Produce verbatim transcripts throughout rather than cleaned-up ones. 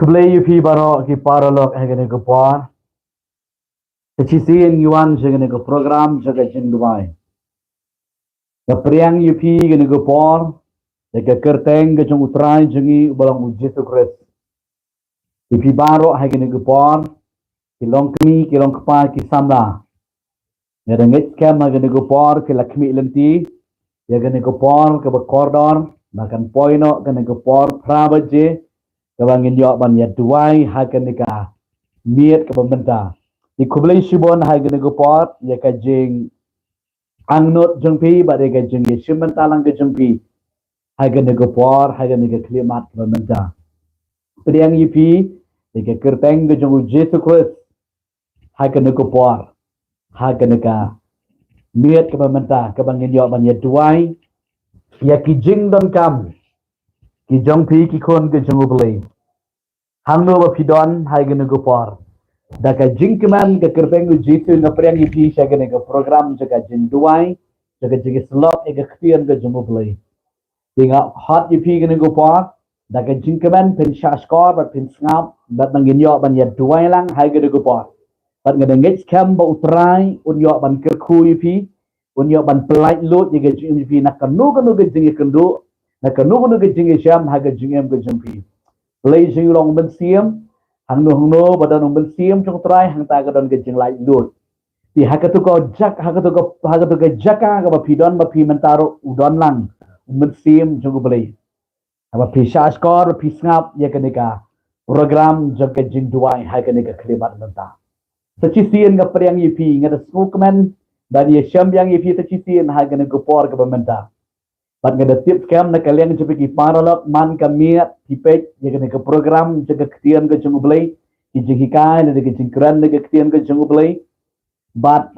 Khublei ïa phi baroh ki paralok ha kane ka por. Sa shisien ngi wan sha kane ka program sha ka jingduwai. Nga pdiang ïa phi kane ka por da ka kyrteng ka jong U Trai jong ngi uba long U Jisu Khrist. Ïa phi baroh ha kane ka por, ki long kmie, ki long kpa, ki samla. Nga da ngeit skhem ha kane ka por ki la khmih lynti ïa kane ka por kaba kordor, ba kan poi noh kane ka por phra baje, kaba ngin ïoh ban ïa duwai ha kane ka miet kaba mynta. Te khublei shibun ha kane ka por ïa ka jingangnud jong phi bad ïa ka jingïashim bynta lang ka jong phi ha kane ka por, ha kane ka khyllipmat kaba mynta. Pdiang ïa phi da ka kyrteng ka jong U Jisu Khrist ha kane ka por, ha kane ka miet kaba mynta, kaba ngin ïoh ban ïa duwai ïa ki jingdonkam ki jong phi ki khun ka jong U Blei. Hangno ba phi don ha kane ka por, da ka jingkmen ka kyrteng U Jisu nga pdiang ïa phi sha kane ka program sha ka jingduwai, sha ka jingïasyllok ïa ka ktien ka jong U Blei. Te nga khot ïa phi kane ka por, da ka jingkmen phin shah shkor bad phin sngap, bad ba ngin ïoh ban ïa duwai lang ha kane ka por. Bad nga da ngeit skhem ba U Trai un ïoh ban kyrkhu ïa phi, un ïoh ban pyllait lut ïa ka jingim jong phi na kano kano ka jingïakynduh, na kano kano ka jingïashem ha ka jingim ka jong phi. Blei jong ngi long U Mynsiem, hangno hangno ba don U Mynsiem jong U Trai hangta ka don ka jinglait lut. Te ha kato ka jaka, ha kato ka, ha kato ka jaka kaba phi don ba phi mynta ruh u don lang U Mynsiem jong U Blei. Haba phi shah shkor, phi sngap ïa kane ka program jong ka jingduwai ha kane ka khyllipmat mynta. Sa shisien nga pdiang ïa phi, nga da sngewkmen ban ïashem biang ïa phi sa shisien ha kane ka por kaba mynta. Bad nga da tip skhem na ka liang jong phi ki paralok man ka miet phi peit ïa kane ka program jong ka ktien ka jong U Blei, ki jinghikai lane ki jingkren na ka ktien ka jong U Blei. Bad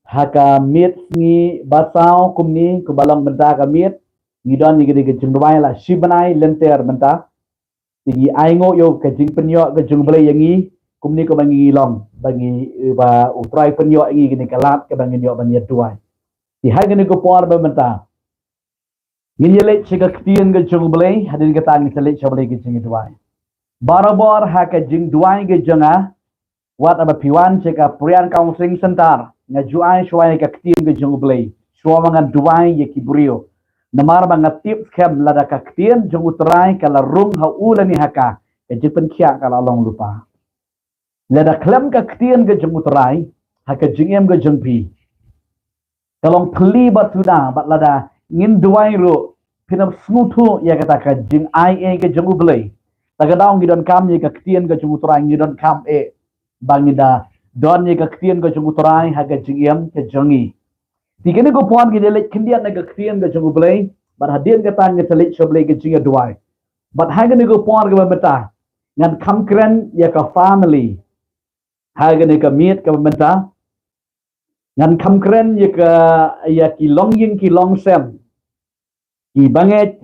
ha ka miet sngi ba saw kumne, kumba long mynta ka miet, ngi don ïa kane ka jingduwai la shi bnai lynter mynta. Te ngi ainguh ïa ka jingpynïoh ka jong U Blei ïa ngi, kumne kumba ngi long, ba ngi, ba U Trai pynïoh ïa ngi kane ka lad kaba ngin ïoh ban ïa duwai. Te ha kane ka por ba mynta ngin ïa leit sha ka ktien ka jong U Blei, hadien kata ngin sa leit sha U Blei ka jingduwai. Barabor ha ka jingduwai ka jong nga, wat haba phi wan sha ka Prayer Counseling Center, nga ju ai shuwa ïa ka ktien ka jong U Blei, shuwa ba ngan duwai ïa ki briew. Namar ba nga tip skhem lada ka ktien jong U Trai ka la rung ha u lane ha ka, ka jingpynkhiah ka la long lypa. Lada khlem ka ktien ka jong U Trai ha ka jingim ka jong phi, ka long phylliew bad suda, bad lada ngin duwai ruh, phin ym sngewthuh ïa kata ka jingai ei ka jong U Blei. Lada ka daw ngi donkam ïa ka ktien ka jong U Trai, ngi donkam eh ba ngin da don ïa ka ktien ka jong U Trai ha ka jingim ka jong ngi. Te kane ka por ngi da leit khyndiat na ka ktien ka jong U Blei, bad hadien kata ngin sa leit sha U Blei ka jingïaduwai. Bad ha kane ka por kaba mynta ngan kham kren ïa ka family. Ha kane ka miet kaba mynta ngan kham kren ïa ka, ïa ki longïing ki longsem, ki bangeit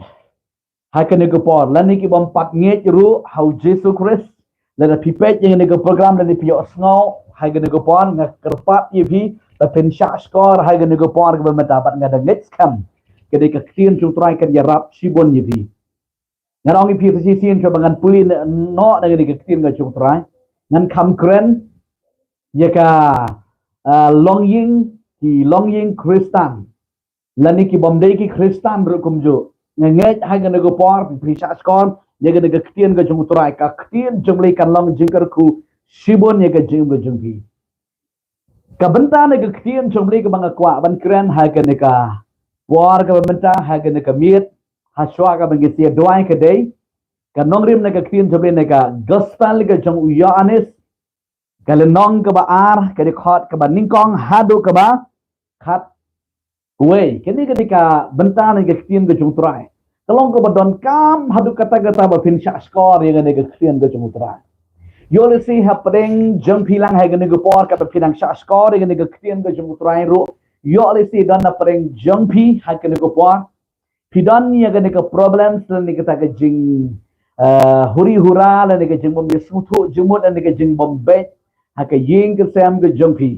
ha kane ka por, lane ki bym pat ngeit ruh ha U Jisu Khrist. Lada phi peit ïa kane ka program lane phi ïohsngew ha kane ka por, nga kyrpad ïa phi ba phin shah shkor ha kane ka por kaba mynta, bad nga da ngeit skhem kane ka ktien jong U Trai kan ïarap shibun ïa phi. Ngan ong ïa phi sa shisien shuwa ba ngan pule noh na kane ka ktien ka jong U Trai. Ngan kham kren ïa ka, ah, longïing, ki longïing Khristan, lane ki bym dei ki Khristan ruh kumjuh. Nga ngeit ha kane ka por phi shah shkor ïa kane ka ktien ka jong U Trai, ka ktien jong U Blei kan long jingkyrkhu shibun ïa ka jingim ka jong phi. Ka bynta na ka ktien jong U Blei kaba nga kwah ban kren ha kane ka por kaba mynta, ha kane ka miet, ha shuwa kaba ngin sa ïaduwai ka dei ka nongrim na ka ktien jong U Blei na ka Gospel ka jong u Ïoannis, ka lynnong kaba ar, ka dkhot kaba nyngkong haduh kaba khat. Wei, kane ka dei ka bynta na ka ktien ka jong U Trai. Ka long kaba donkam haduh katta katta ba phin shah shkor ïa kane ka ktien ka jong U Trai. Ïoh lehse hapdeng jong phi lang ha kane ka por kaba phi nang shah shkor ïa kane ka ktien ka jong U Trai ruh, ïoh lehse don hapdeng jong phi ha kane ka por phi don ïa kane ka problem, lane kata ka jing, eh, huri hura, lane ka jingbym ïasngewthuh jingmut, lane ka jingbym beit ha ka ïing ka sem ka jong phi.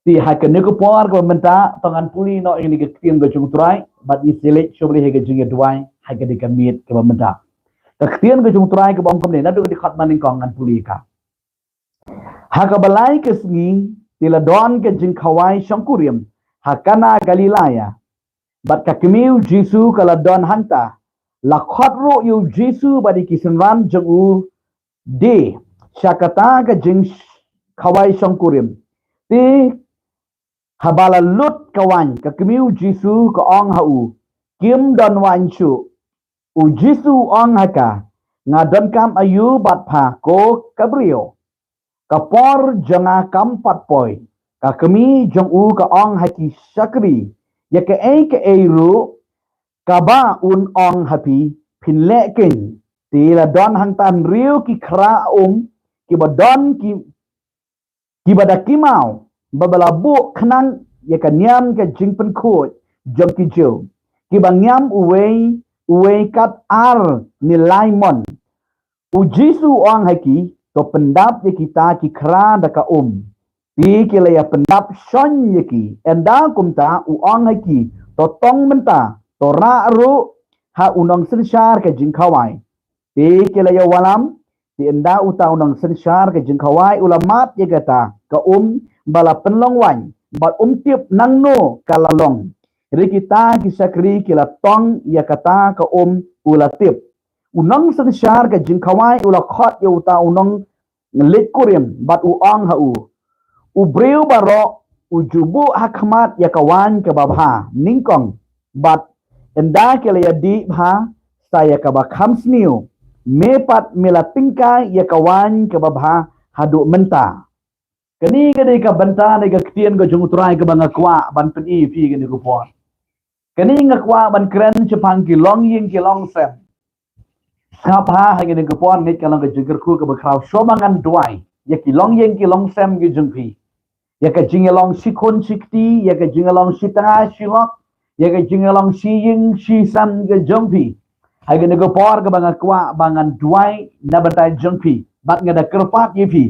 Te ha kane ka por kaba mynta, to ngan pule noh ïa kane ka ktien ka jong U Trai, bad ngin sa leit sha U Blei ha ka jingïaduwai ha kane ka miet kaba mynta. Ka ktien ka jong U Trai kaba ong kumne, naduh ka dkhot ba nyngkong ngan pule ka. Ha kaba lai ka sngi, te la don ka jingkhawai shongkurim ha Kana Galilaya. Bad ka kmie U Jisu ka la don hangta. La khot ruh ïa U Jisu bad ïa ki synran jong u die sha kata ka jingkhawai shongkurim. Te haba la lut ka waiñ, ka kmie U Jisu ka ong ha u, "Kim don waiñ shuh." U Jisu u ong ha ka, "Nga donkam aïu bad pha, ko ka briew? Ka por jong nga kam pat poi." Ka kmie jong u ka ong ha ki shakri, "Ïa kaei kaei ruh kaba un ong ha phi, phin leh keiñ." Te la don hangta hynriew ki khra um kiba don ki kiba da ki maw, ba ba la buh khnang ïa ka niam ka jingpynkhuid jong ki Jiw, kiba ngiam uwei uwei kat ar ne lai mon. U Jisu u ong ha ki, "To pyndap ïa kita ki khra da ka um." Te ki la ïa pyndap shon ïa ki. Ynda kumta u ong ha ki, "To tong mynta, to rah ruh ha u nongsynshar ka jingkhawai." Te ki la ïa wallam. Te ynda uta u nongsynshar ka jingkhawai u la mad ïa kata ka um ba la pynlong waiñ, bad um tip nangno ka la long. Hynrei kita ki shakri ki la tong ïa kata ka um u la tip. U nongsynshar ka jingkhawai u la khot ïa uta u nongleit kurim bad u ong ha u, "U briew baroh u ju buh ha khmat ïa ka waiñ kaba bha nyngkong, bad ynda ki la ïa dih bha sa ïa kaba kham sniew, me pat me la tyngkai ïa ka waiñ kaba bha haduh mynta." Kane ka dei ka bynta ne ka ktien ka jong U Trai kaba nga kwah ban pyni ïa phi kane ka por. Kane nga kwah ban kren shaphang ki longïing ki longsem. Sngap ha, ha kane ka por, ngeit ka long ka jingkyrkhu kaba khraw. Shuwa ba ngan duwai ïa ki longïing ki longsem ki jong phi, ïa ka jingïalong shi khun shi kti, ïa ka jingïalong shi tnga shi lok, ïa ka jingïalong shi ïing shi sem ki jong phi, ha kane ka por kaba nga kwah ba ngan duwai na bynta jong phi, bad nga da kyrpad ïa phi,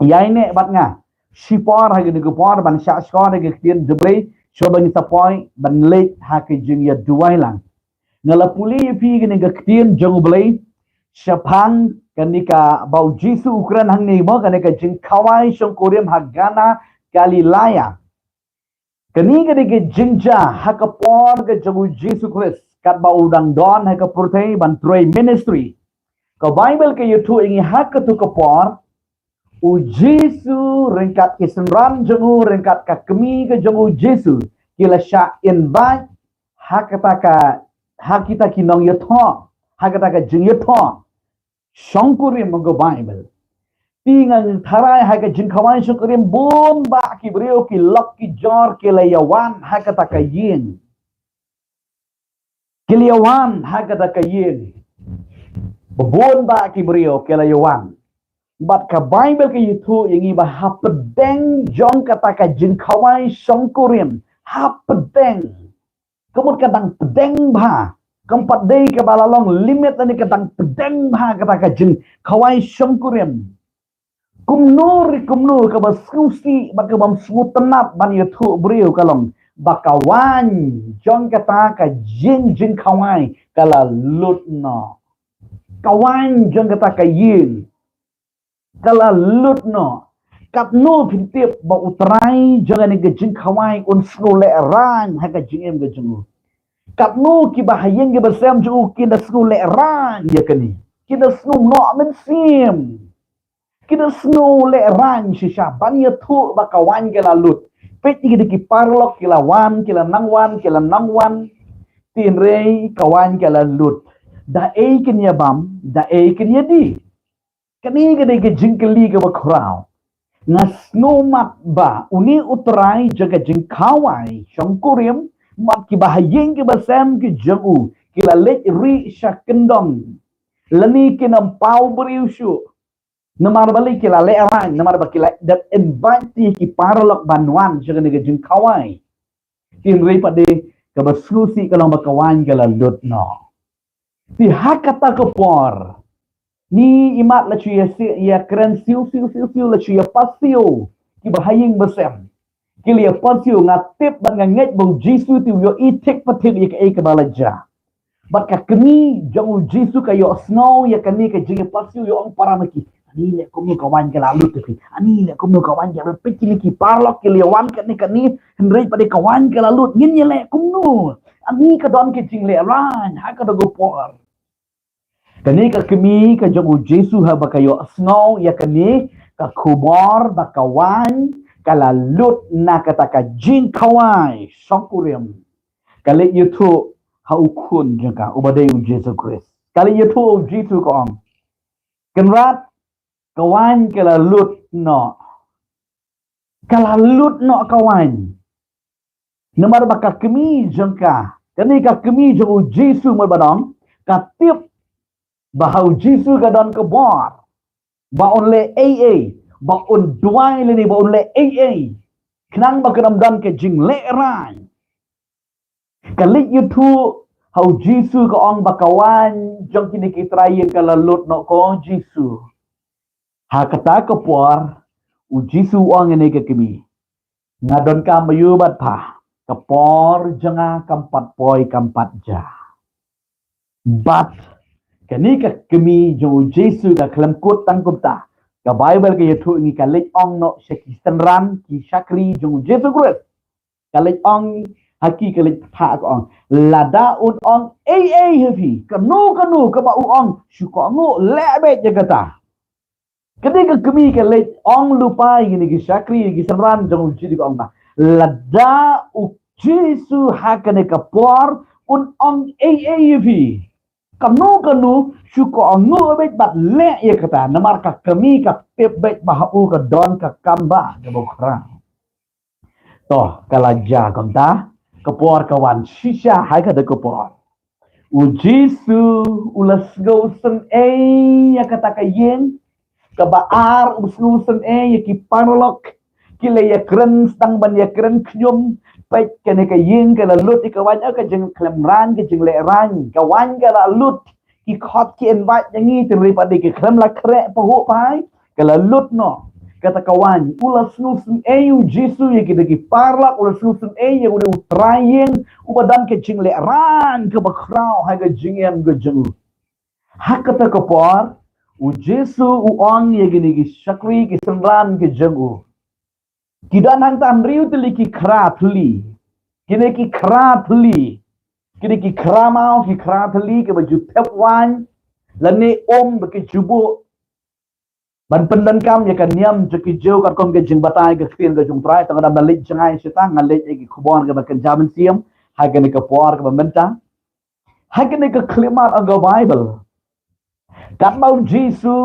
ïaineh bad nga shipor ha kane ka por ban shah shkor ha ka ktien jong U Blei. Shuwa ba ngi sa poi ban leit ha ka jingïaduwai lang, nga la pule ïa phi kane ka ktien jong U Blei shaphang kane kaba U Jisu u kren hangne mo, kane ka jingkhawai shongkurim ha Kana Galilaya. Kane ka dei ka jingjia ha ka por ka jong U Jisu Khrist, katba u dang don ha ka pyrthei ban trei ministry. Ka Baibl ka ïathuh ïa ngi ha katu ka por, U Jisu ryngkat ki synran jong u, ryngkat ka kmie ka jong U Jisu, ki la shah invite ha kata ka, ha kita ki nongïathoh, ha kata ka jingïathoh shongkurim ha ka Baibl. Te ngan tharai ha ka jingkhawai shongkurim bun bah ki briew, ki lok ki jor, ki la ïawan ha kata ka ïing. Ki la ïawan ha kata ka ïing. Ba bun bah ki briew ki la ïawan. Bad ka Baibl ka ïathuh ïa ngi ba hapdeng jong kata ka jingkhawai shongkurim, hapdeng, ka mut ka dang pdeng bha. Kam pat dei kaba la long limit lane ka dang pdeng bha kata ka jingkhawai shongkurim. Kumno re kumno, kaba sngewsih bad kaba sngewtynnat ban ïathuh briew ka long ba ka waiñ jong kata ka jing, jingkhawai ka la lut noh. Ka waiñ jong kata ka ïing ka la lut noh. Katno phin tip ba U Trai jong kane ka jingkhawai un sngew lehraiñ ha ka jingim ka jong u? Katno kiba ha ïing kiba sem jong u kin da sngew lehraiñ ïa kane? Kin da sngew noh mynsiem. Kin da sngew lehraiñ shisha ban ïathuh ba ka waiñ ka la lut. Peit ïa ki paralok, ki la wan, ki la nang wan, ki la nang wan. Hynrei ka waiñ ka la lut. Da ei kin ïa bam, da ei kin ïa die? Kane ka dei ka jingkylli kaba khraw. Nga sngewmat ba une U Trai jong ka jingkhawai shongkurim, bad kiba ha ïing kiba sem ki jong u ki la leit rieh sha kyndong, lane kin ym paw briew shuh. Namar balei? Ki la lehraiñ, namar ba ki la dep invite ïa ki paralok ban wan sha kane ka jingkhawai. Hynrei pat de, kaba sngewsih ka long ba ka waiñ ka la lut noh. Te ha kata ka por, ngi imat la shu ïa si-, ïa kren siew siew siew siew, la shu ïa pasiew kiba ha ïing ba sem. Ki la ïa pasiew. Nga tip bad nga ngeit ba U Jisu te u ïohi thik pa thik ïa kaei kaba la jia. Bad ka kmie jong u Jisu ka ïohsngew ïa kane ka jingïapasiw, ïa ong para ma ki, ani leh kumno, ka waiñ ka la lut, te phi, ani leh kumno, ka waiñ ka la lut, peit kine ki paralok ki la wan kane kane, hynrei pat de ka waiñ ka la lut, ngin ïaleh kumno? Ani ka don ka jinglehrain ha kata ka por. Kane ka kmie ka jong u Jisu haba ka ïohsngew ïa kane ka khubor ba ka waiñ ka la lut na kata ka jingkhawai shongkurim, ka leit ïathuh ha u khun jong ka, uba dei u Jisu Khrist. Ka leit ïathuh ha u Jisu, ka ong, Kynrad, ka waiñ ka la lut noh. Ka la lut noh ka waiñ. Namar ba ka kmie jong ka, kane ka kmie jong u Jisu, mut ban ong, ka tip ba ha u Jisu ka don ka bor ba un leh ei ei, ba un duwai lane ba un leh ei ei, khnang ba kan ym don ka jinglehrain. Ka leit ïathuh ha u Jisu, ka ong ba ka waiñ jong kine ki trai ïing ka la lut noh, ko Jisu. Ha kata ka por u Jisu u ong ïa kane ka kmie, nga donkam aïu bad pha? Ka por jong nga kam pat poi, kam pat jia. Bad kane ka kmie jong u Jisu ka khlem kut tang kumta. Ka Baibl ka ïathuh ïa ngi, ka leit ong noh sha ki synran, ki shakri jong u Jisu Khrist. Ka leit ong ha ki, ka leit phah, ka ong, lada un ong ei ei ha phi, kano kano kaba u ong, shu kohnguh, leh beit ïa kata. Kane ka kmie ka leit ong lypa ïa kine ki shakri, ïa ki synran jong u Jisu, ka ong ba lada u Jisu ha kane ka por un ong ei ei ïa phi, kano kano, shu kohnguh beit bad leh ïa kata. Namar ka kmie ka tip beit ba ha u ka don ka kam ba kaba khraw. To, ka la jia kumta, ka por ka wan shisha. Ha kata ka por u Jisu u la sngewsynei ïa kata ka ïing. Kaba ar, u sngewsynei ïa ki paralok, ki la ïakren, sdang ban ïakren khñium. Peit, kane ka ïing ka la lut ïa ka waiñ, ka jingkhlem rain, ka jinglehrain. Ka waiñ ka la lut. Ki khot ki invite ïa ngi, hynrei pat de ki khlem la khreh pahuh, phai, ka la lut noh kata ka waiñ. U la sngewsynei u Jisu ïa kine ki paralok, u la sngewsynei ïa une u trai ïing uba don ka jinglehrain kaba khraw ha ka jingim ka jong u. Ha kata ka por u Jisu u ong ïa kine ki shakri, ki synran ki jong u, ki don hangta hynriew tylli ki khra thylli. Kine ki khra thylli, kine ki khra maw, ki khra thylli kiba ju thep waiñ lane um ba ki ju buh ban pyndonkam ïa ka niam jong ki Jiw katkum ka jingbatai ka ktien ka jong u Trai. Tang ba nga dang leit jngai shata, nga leit ïa ki khubor kaba kynja mynsiem ha kane ka por kaba mynta. Ha kane ka khyllipmat ong ka Baibl, katba u Jisu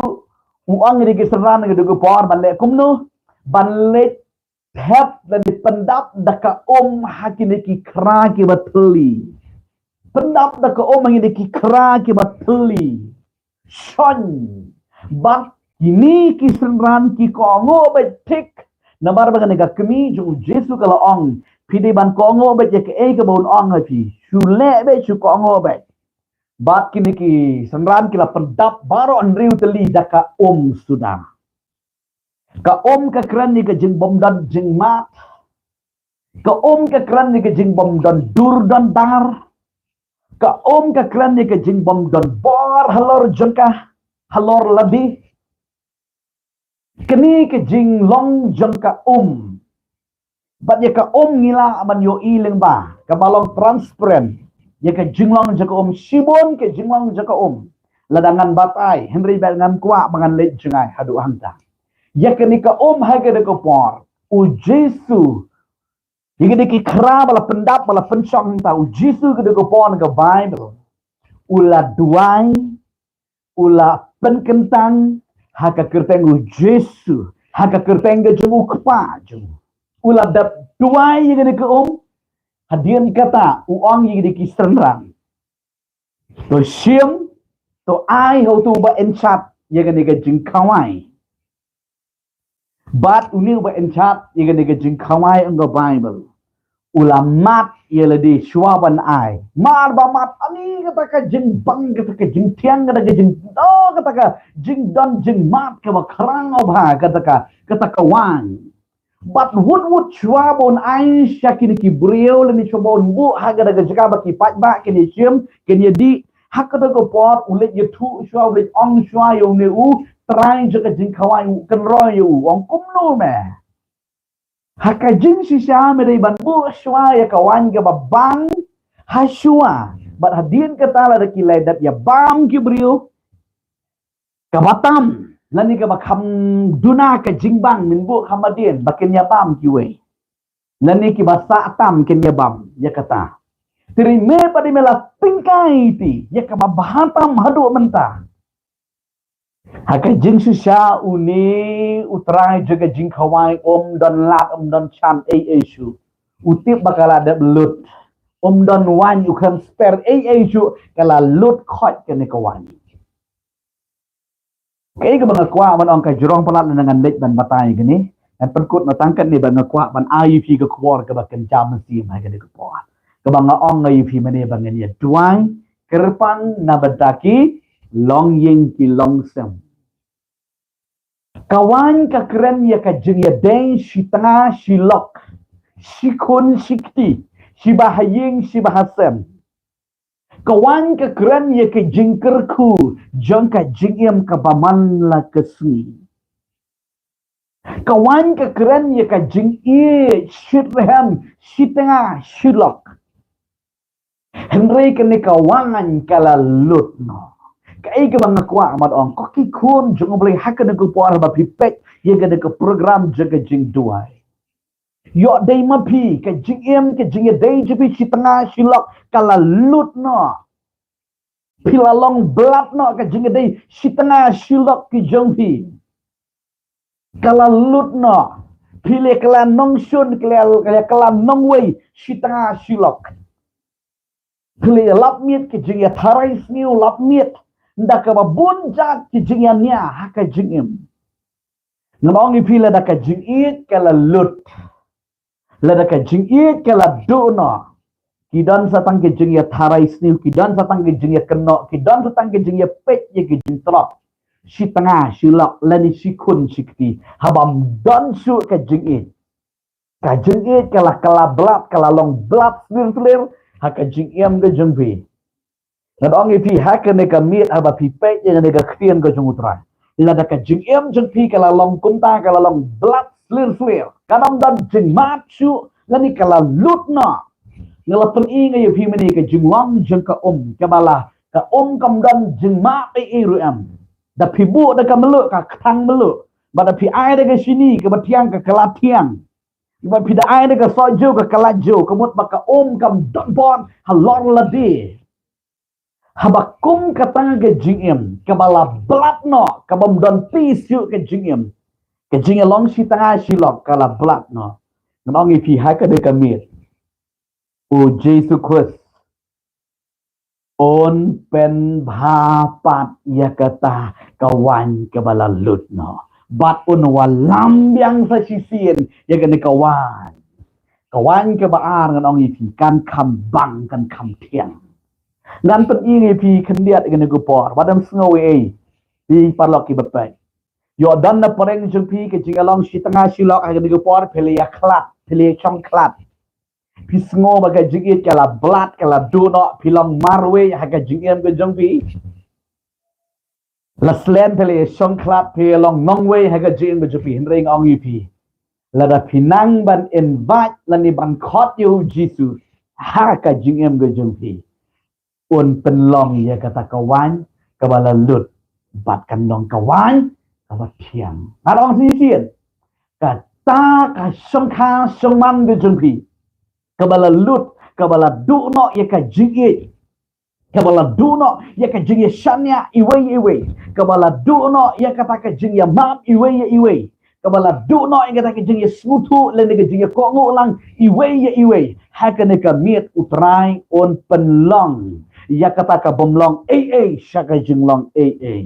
u ong ïa ki synran ha kane ka por ban leh kumno, ban leit thep lane pyndap da ka um ha kine ki khra kiba thylli. Pyndap da ka um ha kine ki khra kiba thylli. Shon. Bad kine ki synran ki kohnguh beit thik. Namar ba kane ka kmie jong u Jisu ka la ong, phi dei ban kohnguh beit ïa kaei kaba un ong ha phi. Shu leh beit, shu kohnguh beit. Bad kine ki synran ki la pyndap baroh hynriew tylli da ka um suda. Ka um ka kren ïa ka jingbymdon jingmad. Ka um ka kren ïa ka jingbymdon dur don dar. Ka um ka kren ïa ka jingbymdon bor halor jong ka, halor lade. Kane ka jinglong jong ka um. Bad ïa ka um ngi lah ban ïohi lyngba kaba long transparent. Ïa ka jinglong jong ka um, shibun ka jinglong jong ka um. Lada ngan batai, hynrei ba ngan kwah ba ngan leit jngai haduh hangta. Ïa kane ka um ha kane ka por, u Jisu, ïa kane ki khra ba la pyndap, ba la pynshong hangta, u Jisu kane ka por na ka Baibl u la duwai, u la pynkyntang ha ka kyrteng u Jisu, ha ka kyrteng ka jong u Kpa jong u. U la dep duwai ïa kane ka um. Hadien kata u ong ïa kine ki synran, to shim, to ai ha uto uba in charge ïa kane ka jingkhawai. Bad une uba in charge ïa kane ka jingkhawai, ong ka Baibl, u la mad ïa lade shuwa ban ai. Mar ba mad, ani kata ka jingbang, kata ka jingthiang, kata ka jing, oh, kata ka jingdon jingmad kaba khraw bha, kata ka, kata ka waiñ. Bad wut wut shuwa ba un ai sha kine ki briew lane shuwa ba un buh ha kata ka jaka ba ki paidbah kin ïa shim, kin ïa dih, ha kata ka por u leit ïathuh shuwa, u leit ong shuwa ïa une u trai jong ka jingkhawaiñ, u kynroi ïa u, ong kumno me. Ha ka jingshisha me dei ban buh shuwa ïa ka waiñ kaba bang ha shuwa. Bad hadien kata lada ki la dep ïa bam ki briew, kaba tam lane kaba kham duna ka jingbang, men buh kham hadien ba kin ïa bam kiwei. Lane kiba sah tam kin ïa bam ïa kata. Te hynrei me pat dei me la tyngkai te ïa kaba bha tam haduh mynta. Ha ka jingshisha une u trai jong ka jingkhawaiñ um don lad, um don shan ei ei shuh. U tip ba ka la dep lut. Um don waiñ, u khlem spare ei ei shuh, ka la lut khoit kane ka waiñ. Kaei kaba nga kwah ban ong, ka jrong palat lane ngan leit ban batai ïa kane. Ngan pynkut na tang katne ba nga kwah ban ai ïa phi ka khubor kaba kynja mynsiem ha kane ka por. Kaba nga ong ïa phi mynne ba ngin ïa duwai kyrpang na bynta ki longïing ki longsem. Ka waiñ ka kren ïa ka jingïadei shi tnga shi lok, shi khun shi kti, shi ba ha ïing shi ba ha sem. Ka waiñ ka kren ïa ka jingkyrkhu jong ka jingim kaba man la ka sngi. Ka waiñ ka kren ïa ka jingïeit, shi rhem, shi tnga shi lok. Hynrei kane ka waiñ ka la lut noh. Kaei kaba nga kwah ban ong, ko ki khun jong U Blei, ha kane ka por ba phi peit ïa kane ka program jong ka jingduwai, ïoh dei ma phi ka jingim, ka jingïadei jong phi shi tnga shi lok ka la lut noh. Phi la long blat noh ka jingïadei shi tnga shi lok ki jong phi. Ka la lut noh. Phi la kylla nongshun, phi la kylla nongwei shi tnga shi lok. Phi la lap miet ki jingïatharai sniew, lap miet da kaba bun jait ki jingïania ha ka jingim. Ngan ong ïa phi, lada ka jingïeit ka la lut, lada ka jingïeit ka la duh noh, ki don sa tang ki jingïatharai sniew, ki don sa tang ki jingïakynnoh, ki don sa tang ki jingïapeit ïa ki jingtlot shi tnga shi lok lane shi khun shi kti. Haba ym don shuh ka jingïeit, ka jingïeit ka la, ka la blat, ka la long blat slir slir ha ka jingim ka jong phi. Ngan ong ïa phi, ha kane ka miet haba phi peit ïa kane ka ktien ka jong U Trai, lada ka jingim jong phi ka la long kumta, ka la long blat slir slir, ka ym don jingmap shuh lane ka la lut noh, nga la pyni nga ïa phi mynne ka jinglong jong ka um, kaba la, ka um kam don jingmap ei ei ruh em. Da phi buh da ka mluh ka kthang mluh, bad da phi ai da ka shini kaba thiang ka kylla thiang, bad phi da ai da ka sohjew ka kylla jew, ka mut ba ka um kam don bor halor lade. Haba kum kata ka jingim kaba la blat noh, kaba ym don pisa shuh ka jingim, ka jingïalong shi tnga shi lok ka la blat noh. Ngan ong ïa phi, ha kane ka miet U Jisu Khrist un pynbha pat ïa kata ka waiñ kaba la lut noh, bad un wallam biang sa shisien ïa kane ka waiñ. Ka waiñ kaba ar, ngan ong ïa phi, kan kham bang, kan kham thiang. Ngan pyni ïa phi khyndiat ïa kane ka por, wat ym sngew ei ei, phi paralok kiba peit. Ïoh don na pdeng jong phi ka jingïalong shi tnga shi lok ha kane ka por, phi la ïa khlad, phi la ïa shong khlad. Phi sngew ba ka jingïeit ka la blat, ka la duh noh, phi long marwei ha ka jingim ka jong phi. La slem phi la ïa shong khlad, phi long nongwei ha ka jingim ka jong phi. Hynrei nga ong ïa phi, lada phi nang ban invite lane ban khot ïa U Jisu ha ka jingim ka jong phi, un pynlong ïa kata ka waiñ kaba la lut, bad kan long ka waiñ kaba thiang. Ngan ong shisien, kata ka shongkha shongman ka jong phi kaba la lut, kaba la duh noh ïa ka jingïeit, kaba la duh noh ïa ka jingïashaniah iwei ïa iwei, kaba la duh noh ïa kata ka jingïamap iwei ïa iwei, kaba la duh noh ïa kata ka jingïasngewthuh lane ka jingïakohnguh lang iwei ïa iwei, ha kane ka miet U Trai un pynlong ïa kata ka bym long ei ei sha ka jinglong ei ei.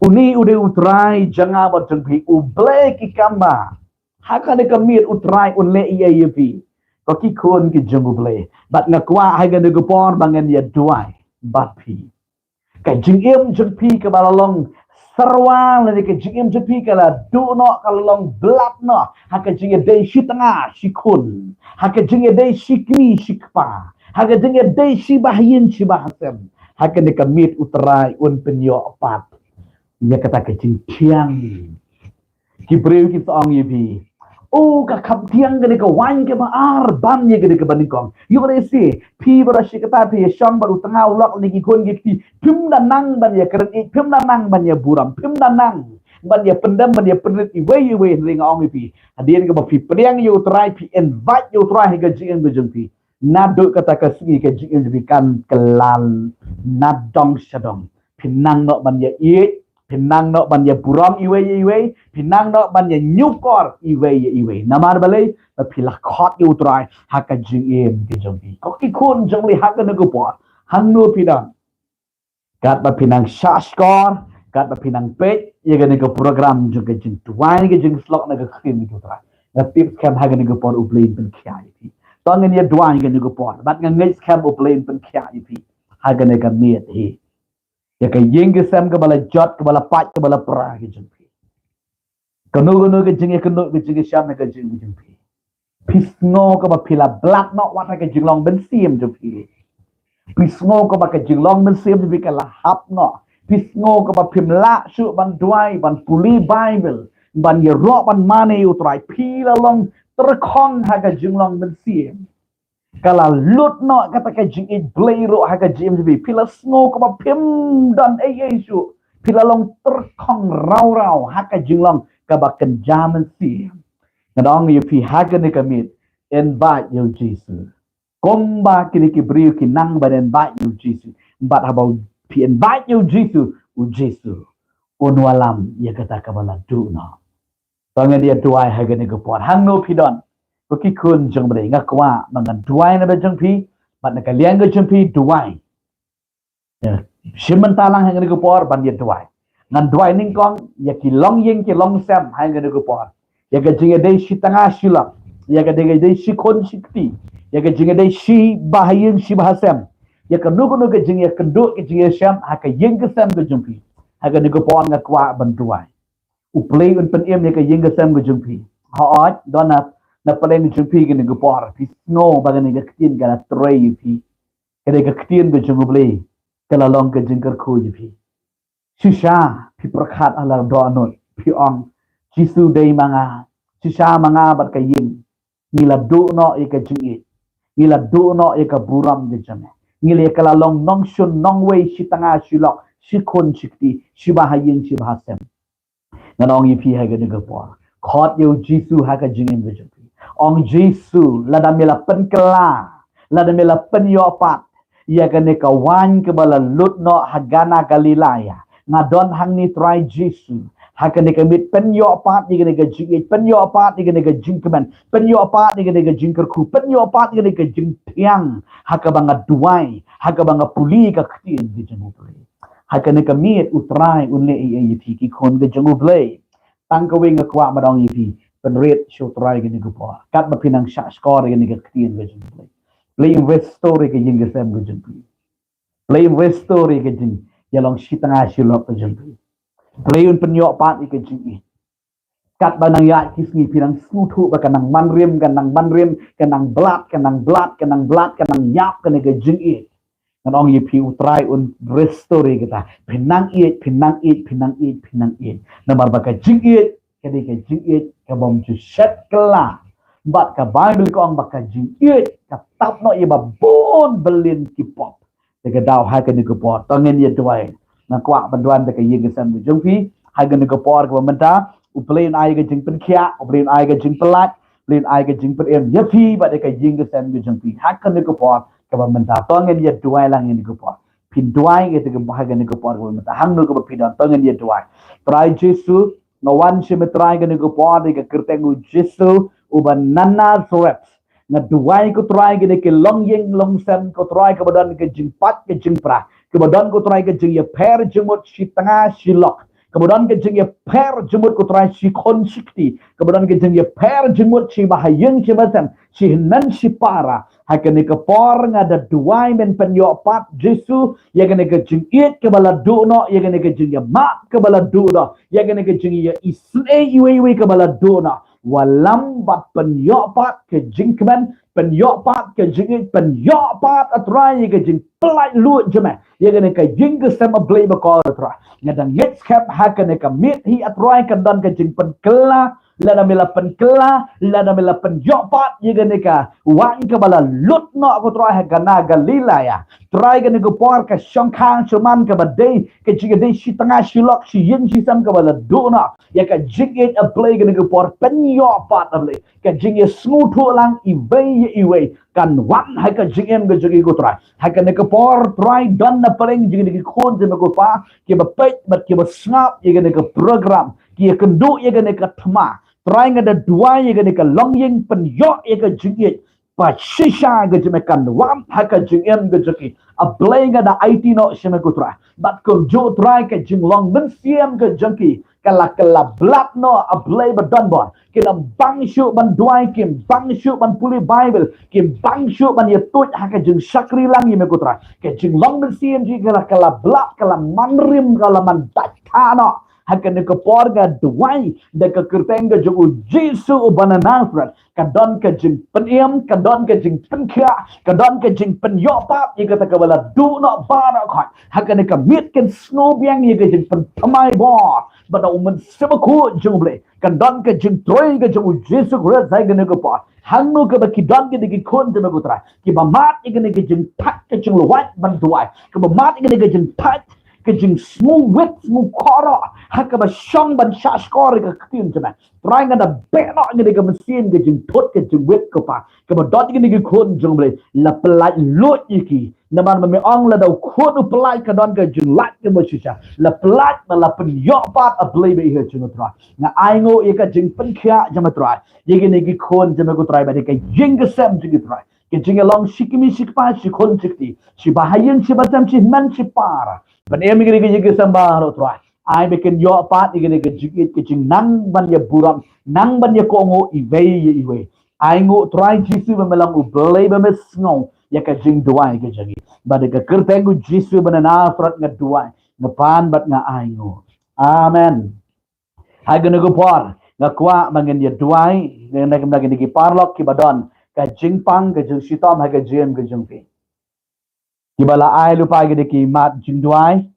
Une u dei U Trai jong nga bad jong phi, U Blei ki kamba. Ha kane ka miet U Trai un leh ei ei ïa phi, ko ki khun ki jong U Blei. Bad nga kwah ha kane ka por ba ngan ïa duwai bad phi. Ka jingim jong phi kaba la long syrwa lane ka jingim jong phi ka la duh noh, ka la long blad noh ha ka jingïadei shi tnga shi khun, ha ka jingïadei shi kmie shi kpa, ha ka jingïadei shi bahaïing shi bahasem, ha kane ka miet U Trai un pynïoh pat ïa kata ka jingthiang. Ki briew kin sa ong ïa phi, "O, ka kham thiang kane ka waiñ kaba ar ban ïa kane kaba nyngkong." Ïoh lehse phi ba da shi katta phi ïashong bad u tnga u lok ne ki khun ki kti, phim da nang ban ïakren ïeit, phim da nang ban ïaburom, phim da nang ban ïapyndem, ban ïapynrit iwei ïa iwei. Hynrei nga ong ïa phi, hadien kaba phi pdiang ïa U Trai, phi invite ïa U Trai ha ka jingim ka jong phi, naduh kata ka sngi ka jingim jong phi kan kylla nadong shadong. Phi nang noh ban ïaieit, phi nang noh ban ïaburom iwei ïa iwei, phi nang noh ban ïanyukor iwei ïa iwei. Namar balei? Ba phi la khot ïa U Trai ha ka jingim ka jong phi. Ko ki khun jong U Blei, ha kane ka por, hangno phi don, katba phi nang shahshkor, katba phi nang peit ïa kane ka program jong ka jingduwai, ka jingshlok na ka ktien U Trai, nga tip skhem ha kane ka por U Blei un pynkhiah ïa phi. To ngin ïaduwai ha kane ka por, bad nga ngeit skhem U Blei un pynkhiah ïa phi ha kane ka miet hi. Ïa ka ïing ka sem kaba la jot, kaba la pait, kaba la pra ka jong phi. Kano kano ka jingïakynduh, ka jingïashem ha ka jingim ka jong phi. Phi sngew kaba phi la blad noh wat ha ka jinglong mynsiem jong phi. Phi sngew kaba ka jinglong mynsiem jong phi ka la hap noh. Phi sngew kaba phim lah shuh ban duwai, ban pule Baibl, ban ïaroh ban mane ïa U Trai. Phi la long tyrkhong ha ka jinglong mynsiem. Ka la lut noh kata ka jingïeit Blei ruh ha ka jingim jong phi. Phi la sngew kaba phim don ei ei shuh. Phi la long tyrkhong raw raw ha ka jinglong kaba kynja mynsiem. Nga ong ïa phi ha kane ka miet, invite ïa U Jisu. Kumba kine ki briew ki nang ban invite ïa U Jisu. Bad haba phi invite ïa U Jisu, U Jisu un wallam ïa kata kaba la duh noh. To ngin ïaduwai ha kane ka por, hangno phi don. Ko ki khun jong U Blei, nga kwah ba ngan duwai na ka bynta jong phi, bad na ka liang ka jong phi duwai. Ïa, shim bynta lang ha kane ka por ban ïaduwai. Ngan duwai nyngkong ïa ki longïing ki longsem ha kane ka por. Ïa ka jingïadei shi tnga shi lok. Ïa ka jingïadei shi khun shi kti. Ïa ka jingïadei shi bahaïing shi bahasem. Ïa kano kano ka jingïakynduh ka jingïashem ha ka ïing ka sem ka jong phi. Ha kane ka por nga kwah ban duwai. U Blei un pynim ïa ka ïing ka sem ka jong phi. Hooid, don na, na pdeng jong phi kane ka por. Phi sngew ba kane ka ktien ka la trei ïa phi. Kane ka ktien ka jong U Blei ka la long ka jingkyrkhu ïa phi. Shisha phi pyrkhat ha la dohnud, phi ong, Jisu dei ma nga. Shisha ma nga bad ka ïing ngi la duh noh ïa ka jingïeit. Ngi la duh noh ïa ka burom ka jong me. Ngi la ïa ka la long nongshun nongwei shi tnga shi lok, shi khun shi kti, shi bahaïing shi bahasem. Ngan ong ïa phi ha kane ka por, khot ïa U Jisu ha ka jingim ka jong phi. Ong, Jisu, lada me la pynkylla, lada me la pynïoh pat ïa kane ka waiñ kaba la lut noh ha Kana Galilea, nga don hangne Trai Jisu. Ha kane ka miet pynïoh pat ïa kane ka jingïeit, pynïoh pat ïa kane ka jingkmen, pynïoh pat ïa kane ka jingkyrkhu, pynïoh pat ïa kane ka jingthiang ha kaba nga duwai, ha kaba nga pule ka ktien ka jong U Blei. Ha kane ka miet U Trai un leh ei ei ïa phi ki khun ka jong U Blei. Tang kawei nga kwah ban ong ïa phi, pynrit sha U Trai kane ka por. Katba phi nang shahshkor ïa kane ka ktien ka jong U Blei, Blei un restore ïa ka ïing ka sem ka jong phi. Blei un restore ïa ka jingïalong shi tnga shi lok ka jong phi. Blei un pynïoh pat ïa ka jingïeit. Katba nang ïaid ki sngi phi nang sngewthuh ba ka nang man rim, ka nang man rim, ka nang blad, ka nang blad, ka nang blad, ka nang ïap kane ka jingïeit. Ngan ong ïa phi, U Trai un restore ïa kata. Phin nang ïeit, phin nang ïeit, phin nang ïeit, phin nang ïeit. Namar ba ka jingïeit ka dei ka jingïeit kabym ju shet kylla. Bad ka Baibl ka ong ba ka jingïeit ka tap noh ïa ba bun byllion ki pop. Te ka daw ha kane ka por, to ngin ïa duwai. Nga kwah ban duwai da ka ïing ka sem ka jong phi ha kane ka por kaba mynta. U Blei un ai ka jingpynkhiah, U Blei un ai ka jingpyllait, U Blei un ai ka jingpynim ïa phi bad ïa ka ïing ka sem ka jong phi ha kane ka por kaba mynta. To ngin ïa duwai lang ïa kane ka por. Phin duwai ïa kane ka por kaba mynta, hangno kaba phi don, to ngin ïa duwai. Trai Jisu, nga wan sha me Trai kane ka por da ka kyrteng U Jisu uba na Nasareth. Nga duwai ko Trai kine ki longïing longsem ko Trai kaba don ka jingpait ka jingpra, kaba don ko Trai ka jingïapher jingmut shi tnga shi lok, kaba don ka jingïapher jingmut ko Trai shi khun shi kti, kaba don ka jingïapher jingmut shi bahaïing shi bahasem, shi hynmen shi para. Ha kane ka por nga da duwai men pynïoh pat Jisu ïa kane ka jingïeit kaba la duh noh, ïa kane ka jingïamap kaba la duh noh, ïa kane ka jingïa isynei iwei iwei kaba la duh noh. Wallam bad pynïoh pat ka jingkmen, pynïoh pat ka jingïeit, pynïoh pat, A Trai, ïa ka jingpyllait luid jong me ïa kane ka ïing ka sem, A Blei bakhuid, A Trai. Nga da ngeit skhem ha kane ka miet hi, A Trai, kan don ka jingpynkylla, lada me la pynkylla, lada me la pynïoh pat ïa kane ka waiñ kaba la lut noh, ko Trai, ha Kana Galilea. Trai, kane ka por ka shongkha shongman kaba dei ka jingïadei shi tnga shi lok shi ïing shi sem kaba la duh noh ïa ka jingïeit, A Blei, kane ka por pynïoh pat, A Blei. Ka jingïasngewthuh lang iwei ïa iwei kan wan ha ka jingim ka jong ki, ko Trai. Ha kane ka por, Trai, don na pdeng jong ki khun jong me, ko Pa, kiba peit bad kiba sngap ïa kane ka program, ki ïakynduh ïa kane ka thma. Trai, nga da duwai ïa kane ka longïing pynïoh ïa ka jingïeit, ba shisha ka jingmyntoi kan wan ha ka jingim ka jong ki. A Blei, nga da aiti noh sha me, ko Trai. Bad kumjuh, Trai, ka jinglong mynsiem ka jong ki ka la, ka la blat noh, A Blei badonbor. Kim bang shuh ban duwai, kim bang shuh ban pule Baibl, kim bang shuh ban ïatuid ha ka jingshakri lang ïa me, ko Trai. Ka jinglong mynsiem jong ki ka la, ka la blat, ka la manrim, ka la mandait tha noh. Ha kane ka por nga duwai da ka kyrteng ka jong U Jisu uba na Nasareth, ka don ka jingpynim, ka don ka jingpynkhiah, ka don ka jingpynïoh pat ïa kata kaba la duh noh baroh khoit. Ha kane ka miet kin sngew biang ïa ka jingpynthymmai bor bad U Mynsiem Bakhuid jong U Blei. Kan don ka jingtrei ka jong U Jisu Khrist ha kane ka por. Hangno kaba ki don kine ki khun jong me, ko Trai, kiba mad ïa kane ka jingthait ka jinglwait ban duwai, kiba mad ïa kane ka jingthait ka jingsngewwit sngewkhuslai ha kaba shong ban shahshkor ïa ka ktien jong me, Trai, nga da beh noh ïa kane ka mynsiem ka jingthut ka jingwit, ko Pa, kaba don ïa kine ki khun jong U Blei. La pyllait luid ïa ki. Namar ba me ong lada u khun u pyllait ka don ka jinglait kaba shisha. La pyllait bad la pynïoh pat, A Blei ba ïeit jong nga, Trai. Nga ainguh ïa ka jingpynkhiah jong me, Trai, ïa kine ki khun jong me, ko Trai, bad ïa ka ïing ka sem jong ki, Trai. Ka jingïalong shi kmie shi kpa, shi khun shi kti, shi bahaïing shi basem, shi hynmen shi para. Ban ïa kine ki ïing ki sem baroh, Trai, ai ba kin ïoh pat ïa kane ka jingïeit, ka jingnang ban ïaburom, nang ban ïakohnguh iwei ïa iwei. Ainguh, Trai Jisu, ba me long U Blei ba me sngew ïa ka jingduwai ka jong ngi. Bad ha ka kyrteng U Jisu uba na Nasareth nga duwai, nga pan bad nga ainguh. Amen. Ha kane ka por nga kwah ba ngin ïa duwai, ngin ïa, ngin ïa, ngin ïa ki paralok kiba don ka jingpang ka jingshitom ha ka jingim ka jong phi, kiba la ai lypa ïa kine ki mat jingduwai.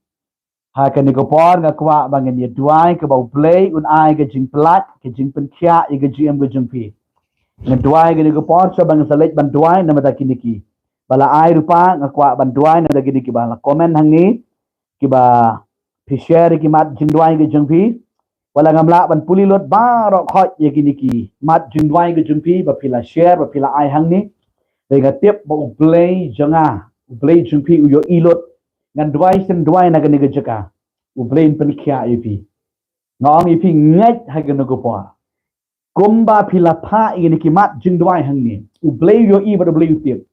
Ha kane ka por nga kwah ba ngin ïa duwai, kaba U Blei un ai ka jingpyllait, ka jingpynkhiah ïa ka jingim ka jong phi. Ngin duwai ha kane ka por, shuwa ba ngin sa leit ban duwai namar kine kiba la ai lypa, nga kwah ban duwai namar kine kiba la comment hangne, kiba phi share ïa ki mat jingduwai ka jong phi. Wat la ngam lah ban pule lut baroh khoit ïa kine ki mat jingduwai ka jong phi ba phi la share, ba phi la ai hangne. Te nga tip ba U Blei jong nga, U Blei jong phi u ïohi lut. Ngan duwai shen duwai na kane ka jaka, U Blei un pynkhiah ïa phi. Nga ong ïa phi, ngeit ha kane ka por. Kumba phi la phah ïa kine ki mat jingduwai hangne, U Blei u ïohi bad U Blei u tip.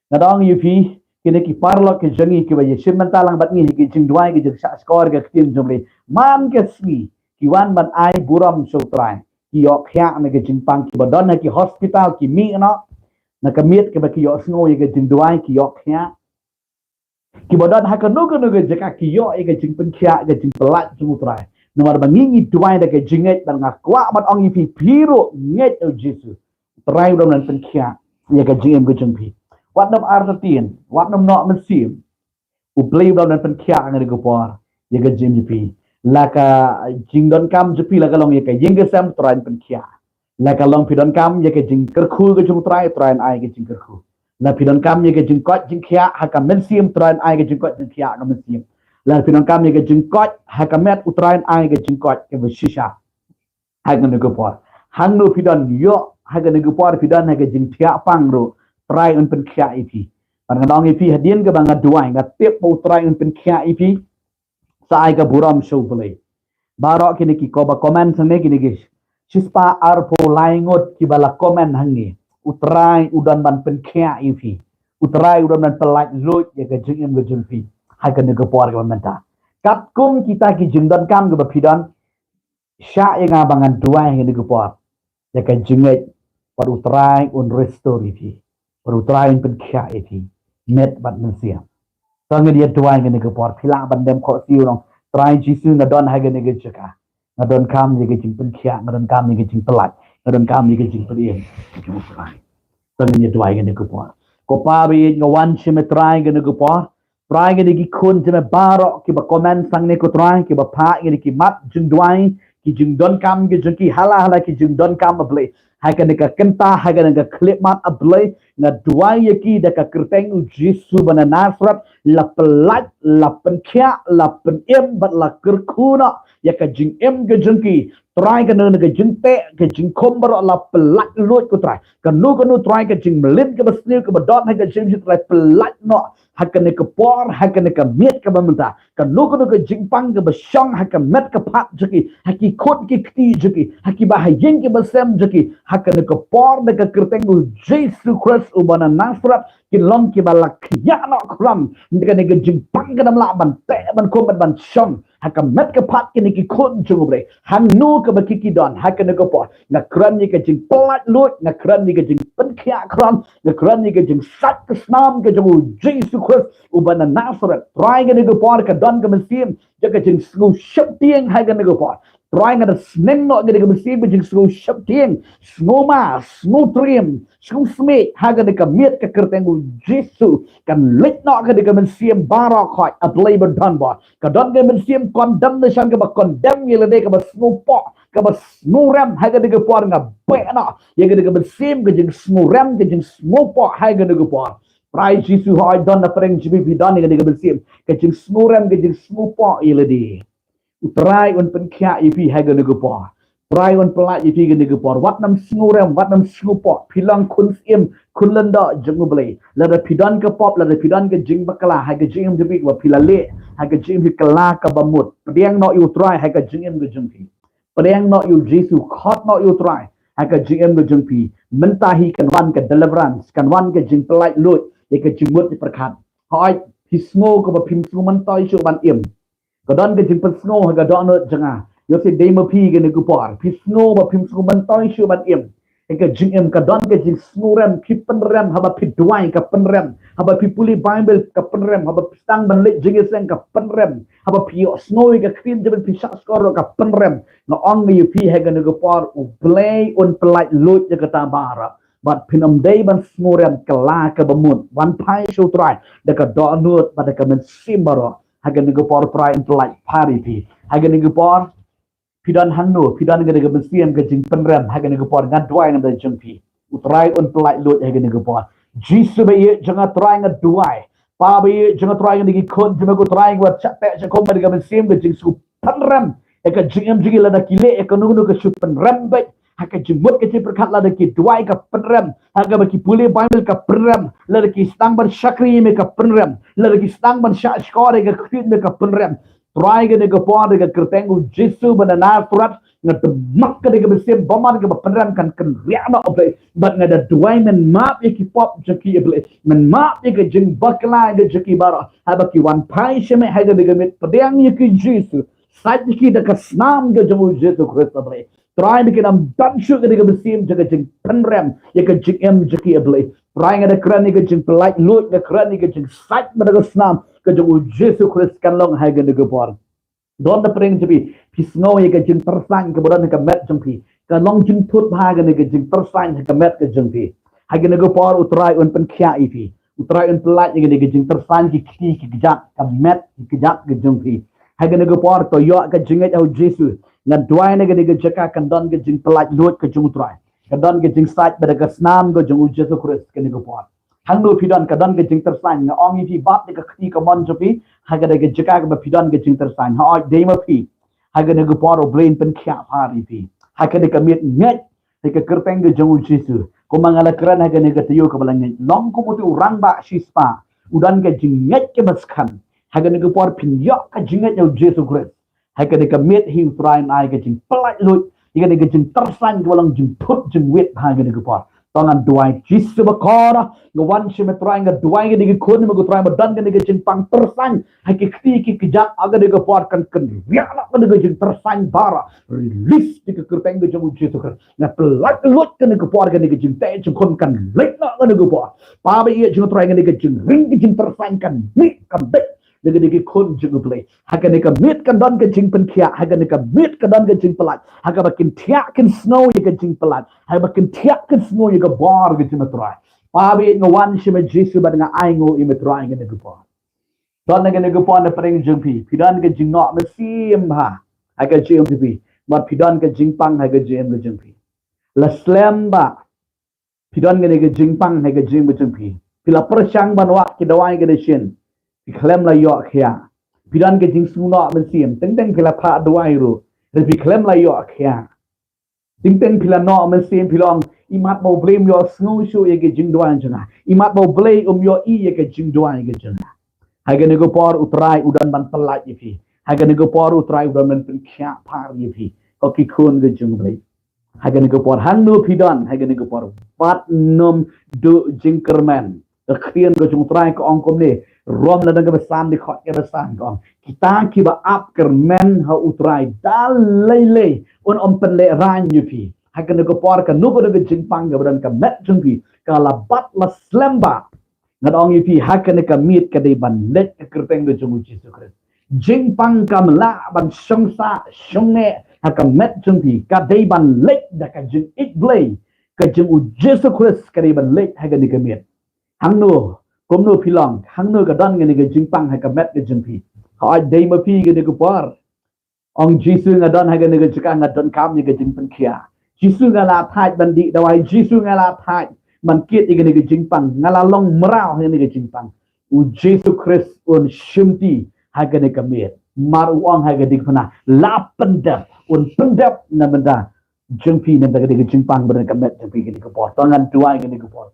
Nga da ong ïa phi, kine ki paralok ki jong ngi kiba ïashim bynta lang bad ngi ha ki jingduwai, ki jingshahshkor ïa ka ktien jong U Blei man ka sngi, ki wan ban ai burom sha U Trai. Ki ïoh khiah na ka jingpang, kiba don ha ki hospital ki mih noh na ka miet kaba ki ïohsngew ïa ka jingduwai, ki ïoh khiah. Kiba don ha kano kano ka jaka ki ïoh ïa ka jingpynkhiah, ka jingpyllait jong U Trai. Namar ba ngi ngi duwai da ka jingngeit, bad nga kwah ban ong ïa phi, phi ruh ngeit ïa U Jisu, U Trai u dang pynkhiah ïa ka jingim ka jong phi. Wat nym artatien, wat nym noh mynsiem. U Blei u dang pynkhiah ha kane ka por ïa ka jingim jong phi. La ka jingdonkam jong phi la ka long ïa ka ïing ka sem, U Trai un pynkhiah. La ka long phi donkam ïa ka jingkyrkhu ka jong U Trai, U Trai un ai ka jingkyrkhu. La phi donkam ïa ka jingkoit jingkhiah ha ka mynsiem, U Trai un ai ka jingkoit jingkhiah ha ka mynsiem. La phi donkam ïa ka jingkoit ha ka met, U Trai un ai ka jingkoit kaba shisha ha kane ka por. Hangno phi don, ïoh ha kane ka por phi don ha ka jingthiah pang ruh, U Trai un pynkhiah ïa phi. Bad nga ong ïa phi, hadien kaba nga duwai, nga tip ba U Trai un pynkhiah ïa phi. Sa ai ka burom sha U Blei. Baroh kine ki, kiba comment hangne, kine ki shispah arphew lai ngut kiba la comment hangne, U Trai u dang ban pynkhiah ïa phi. U Trai u dang ban pyllait luid ïa ka jingim ka jong phi ha kane ka por kaba mynta. Katkum kita ki jingdonkam kiba phi don, shah ïa nga ba ngan duwai ha kane ka por ïa ka jingngeit, bad U Trai un restore ïa phi. Bad U Trai un pynkhiah ïa phi met bad mynsiem. To ngin ïa duwai ha kane ka por. Phi lah ban dem khohsiew, ong, Trai Jisu, nga don ha kane ka jaka. Nga donkam ïa ka jingpynkhiah, nga donkam ïa ka jingpyllait, nga donkam ïa ka jingpynim jong U Trai. To ngin ïa duwai ha kane ka por. Ko Pa ba ïeit, nga wan sha me Trai ha kane ka por. Trai, kine ki khun jong me baroh kiba comment hangne ko Trai, kiba phah kine ki mat jingduwai, ki jingdonkam ki jong ki, ha la ha la ki jingdonkam, A Blei. Ha kane ka kynta, ha kane ka khyllipmat, A Blei, nga duwai ïa ki da ka kyrteng U Jisu ba na Nasareth, la pyllait, la pynkhiah, la pynim bad la kyrkhu noh ïa ka jingim ka jong ki. Trai, kano kano ka jingteh, ka jingkhum baroh la pyllait luid ko Trai. Kano kano Trai ka jingmlien kaba sniew kaba don ha ka jingim jong ki Trai, pyllait noh ha kane ka por, ha kane ka miet kaba mynta. Kano kano ka jingpang kaba shong ha ka met ka phad jong ki, ha ki khun ki kti jong ki, ha kiba ha ïing kiba sem jong ki, ha kane ka por da ka kyrteng U Jisu Khrist uba na Nasareth, kin long kiba la khiah noh khlam. Kane ka jingpang kam lah ban teh ban khum ban shong ha ka met ka phad kine ki khun jong U Blei. Hangno kaba ki ki don ha kane ka por, nga kren ïa ka jingpyllait luid, nga kren ïa ka jingpynkhiah khlam, nga kren ïa ka jingsait ka snam ka jong U Jisu Khrist uba na Nasareth. Trai, kane ka por ka don ka mynsiem jong ka jingsngew sheptieng ha kane ka por. Trai, nga da sneng noh kane ka mynsiem ka jingsngew sheptieng, sngew ma, sngew triem, sngew smiej ha kane ka miet, ka kyrteng U Jisu. Kan leit noh kane ka mynsiem baroh khoit, A Blei ba don bor. Ka don ka mynsiem condemnation kaba condemn ïa lade, kaba sngewpoh, kaba sngewrem ha kane ka por, nga beh noh ïa kane ka mynsiem ka jingsngewrem, ka jingsngewpoh ha kane ka por. Trai Jisu, hooid, don na pdeng jong phi, phi don ïa kane ka mynsiem ka jingsngewrem, ka jingsngewpoh ïa lade. U Trai un pynkhiah ïa phi ha kane ka por. Trai un pyllait ïa phi ha kane ka por. Wat nym sngewrem, wat nym sngewpoh. Phi long khun syiem, khun lyndoh jong U Blei. Lada phi don ka pop, lada phi don ka jingbakla ha ka jingim jong phi, kaba phi la leh ha ka jingim, phi kylla kaba mut, pdiang noh ïa U Trai ha ka jingim ka jong phi. Pdiang noh ïa U Jisu, khot noh ïa U Trai ha ka jingim ka jong phi. Mynta hi kan wan ka deliverance, kan wan ka jingpyllait luid ïa ka jingmut jingpyrkhat. Hooid, phi sngew kaba phim sngew myntoi shuh ban im. Ka don ka jingpynsngew ha ka dohnud jong nga. Ïoh shisha, dei ma phi ha kane ka por, phi sngew ba phim sngew myntoi shuh ban im. Ïa ka jingim, ka don ka jingsngewrem, phi pynrem, haba phi duwai ka pynrem, haba phi pule Baibl ka pynrem, haba phi sdang ban leit jingïaseng ka pynrem, haba phi ïohsngew ïa ka ktien jong U Blei phi shahshkor ka pynrem. Nga ong ïa phi ha kane ka por, U Blei un pyllait luid ïa kata baroh. Bad phin ym dei ban sngewrem, kylla kaba mut, wan phai sha U Trai da ka dohnud bad da ka mynsiem baroh ha kane ka por. Trai un pyllait phar ïa phi ha kane ka por. Phi don hangno, phi don ha kane ka mynsiem ka jingpynrem ha kane ka por, nga duwai na ka bynta jong phi, U Trai un pyllait luid ha kane ka por. Jisu ba ïeit jong nga, Trai, nga duwai. Pa ba ïeit jong nga, Trai, kine ki khun jong me ko Trai, wat shah teh shah khum bad ka mynsiem ka jingsngew pynrem ïa ka jingim jong ki, lada ki leh ïa kano kano ka shu pynrem beit ha ka jingmut ka jingpyrkhat, lada ki duwai ka pynrem, ha kaba ki pule Baibl ka pynrem, lada ki sdang ban shakri ïa me ka pynrem, lada ki sdang ban shahshkor ïa ka ktien me ka pynrem. Trai, ha kane ka por da ka kyrteng U Jisu ba na Nasareth, nga tymmen ïa kane ka mynsiem bymman kaba pynrem, kan kynriah noh, A Blei. Bad nga da duwai, men map ïa ki pop jong ki, A Blei. Men map ïa ka jingbakla ka jong ki baroh. Haba ki wan phai sha me ha kane ka miet, pdiang ïa ki Jisu. Sait ïa ki da ka snam ka jong U Jisu Khrist, A Blei. Trai, ba kin ym don shuh kane ka mynsiem jong ka jingpynrem ïa ka jingim jong ki, A Blei. Trai, nga da kren ïa ka jingpyllait luid, nga kren ïa ka jingsait bad da ka snam ka jong U Jisu Khrist, kan long ha kane ka por. Don na pdeng jong phi, phi sngew ïa ka jingpyrshang kaba don ha ka met jong phi, ka long jingthut bha kane ka jingpyrshang ha ka met ka jong phi. Ha kane ka por U Trai un pynkhiah ïa phi. U Trai un pyllait ïa kane ka jingpyrshang, ki kti ki kjat, ka met ki kjat ka jong phi. Ha kane ka por to ïoh ka jingngeit ha U Jisu. Nga duwai na kane ka jaka kan don ka jingpyllait luid ka jong U Trai, kan don ka jingsait bad da ka snam ka jong U Jisu Khrist ha kane ka por. Hangno phi don, ka don ka jingpyrshang, nga ong ïa phi, bat ïa ka kti kamon jong phi ha kane ka jaka kaba phi don ka jingpyrshang. Hooid, dei ma phi, ha kane ka por U Blei un pynkhiah phar ïa phi. Ha kane ka miet ngeit ïa ka kyrteng ka jong U Jisu. Kumba nga la kren ha kane ka taïew kaba la ngeit, long kum uto u rangbah shispah, u don ka jingngeit kaba skhem. Ha kane ka por phin ïoh ka jingngeit ha U Jisu Khrist. Ha kane ka miet hi U Trai un ai ka jingpyllait luid ïa kane ka jingpyrshang kaba long jingthut jingwit ha kane ka por. To ngan duwai Jisu bakor, nga wan sha me Trai, nga duwai kane ki khun me ko Trai ba don kane ka jingpang tyrsain ha ki kti ki kjat, ha kane ka por kan kynriah noh kane ka jingtyrsain baroh, release da ka kyrteng ka jong u Jisu Khrist. Nga pyllait luid kane ka por kane ka jingteh jingkhun kan leit noh kane ka por. Pa ba ïeit jong nga Trai, kane ka jingring ka jingtyrsain kan mih kan dei da kane ki khun jong u Blei. Ha kane ka miet kan don ka jingpynkhiah, ha kane ka miet kan don ka jingpyllait, ha kaba kin thiah kin sngew ïa ka jingpyllait, ha kaba kin thiah kin sngew ïa ka bor ka jong me Trai. Pa ba ïeit, nga wan sha me Jisu bad nga ainguh ïa me Trai kane ka por. Don kane ka por na pdeng jong phi, phi don ka jingnoh mynsiem ha, ha ka jingim jong phi, bad phi don ka jingpang ha ka jingim ka jong phi. La slem ba phi don kane ka jingpang ha ka jingim ka jong phi. Phi la pyrshang ban wad ki dawai ki dashin, phi khlem la ïoh khiah. Phi don ka jingsngewnoh mynsiem, teng teng phi la phah dawai ruh, hynrei phi khlem la ïoh khiah. Teng teng phi la noh mynsiem, phi la ong, imat ba U Blei um ïohsngew shuh ïa ka jingduwai jong nga, imat ba U Blei um ïohi ïa ka jingduwai ka jong nga. Ha kane ka por U Trai u don ban pyllait ïa phi. Ha kane ka por U Trai u don ban pynkhiah phar ïa phi, ko ki khun ka jong U Blei. Ha kane ka por, hangno phi don ha kane ka por, wat nym duh jingkyrmen. Ka ktien ka jong U Trai ka ong kumne, Rom lynnong kaba san, dkhot kaba san, ka ong, kita kiba ap kyrmen ha U Trai da lei lei un ym pynlehraiñ ïa phi. Ha kane ka por, kano kano ka jingpang kaba don ka met jong phi, ka la bat la slem ba, ngan ong ïa phi, ha kane ka miet ka dei ban leit ka kyrteng ka jong U Jisu Khrist. Jingpang kam lah ban shong sah shong neh ha ka met jong phi, ka dei ban leit da ka jingïeit Blei ka jong U Jisu Khrist, ka dei ban leit ha kane ka miet. Hangno, kumno phi long, hangno ka don kane ka jingpang ha ka met ka jong phi. Hooid, dei ma phi kane ka por ong, Jisu, nga don ha kane ka jaka, nga donkam ïa ka jingpynkhiah. Jisu, nga la thait ban dih dawai. Jisu, nga la thait ban kit ïa kane ka jingpang, nga la long mraw ha kane ka jingpang. U Jisu Khrist un shimti ha kane ka miet, mar u ong ha ka diengphna, la pyndep, un pyndep na bynta jong phi, na bynta kane ka jingpang ba don ha ka met jong phi kane ka por. To ngan duwai kane ka por.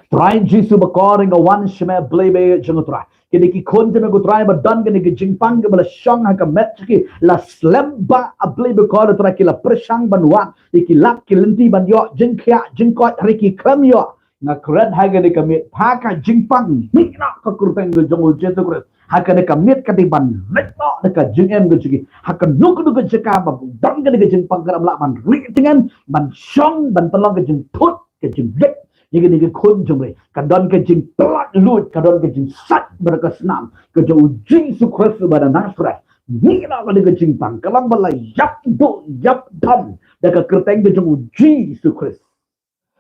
Trai Jisu bakor, nga wan sha me Blei ba ïeit jong nga Trai. Kine ki khun jong me ko Trai ba don kine ki jingpang kiba la shong ha ka met jong ki, la slem ba, A Blei bakor Trai, ki la pyrshang ban wad ïa ki lad ki lynti ban ïoh jingkhiah jingkoit, hynrei ki khlem ïoh. Nga kren ha kane ka miet, ha ka jingpang, mih noh ka kyrteng ka jong U Jisu Khrist. Ha kane ka miet ka dei ban leit noh da ka jingim ka jong ki ha kano kano ka jaka ba don kane ka jingpang, ka dei ban lah ban rieh tyngen, ban shong, ban pynlong ka jingthut, ka jingleit ïa kine ki khun jong U Blei. Ka don ka jingpyllait luid, ka don ka jingsait bad ka snam ka jong U Jisu Khrist uba na Nasareth. Mih noh kane ka jingpang, ka long ba la ïap duh ïap dom da ka kyrteng ka jong U Jisu Khrist.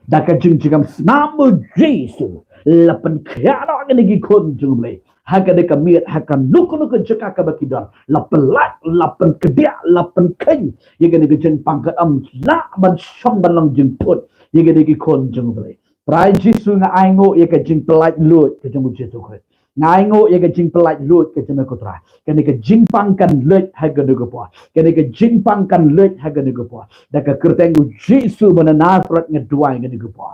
Da ka jingjngem snam U Jisu, la pynkhiah noh kine ki khun jong U Blei. Ha kane ka miet, ha kano kano ka jaka kaba ki don, la pynlait, la pynkdiah, la pynkheiñ ïa kane ka jingpang, ka dei ban lah ban shong ban long jingthut ïa kine ki khun jong U Blei. Trai Jisu, nga ainguh ïa ka jingpyllait luid ka jong U Jisu Khrist. Nga ainguh ïa ka jingpyllait luid ka jong me ko Trai. Kane ka jingpang kan leit ha kane ka por. Kane ka jingpang kan leit ha kane ka por. Da ka kyrteng U Jisu uba na Nasareth nga duwai kane ka por.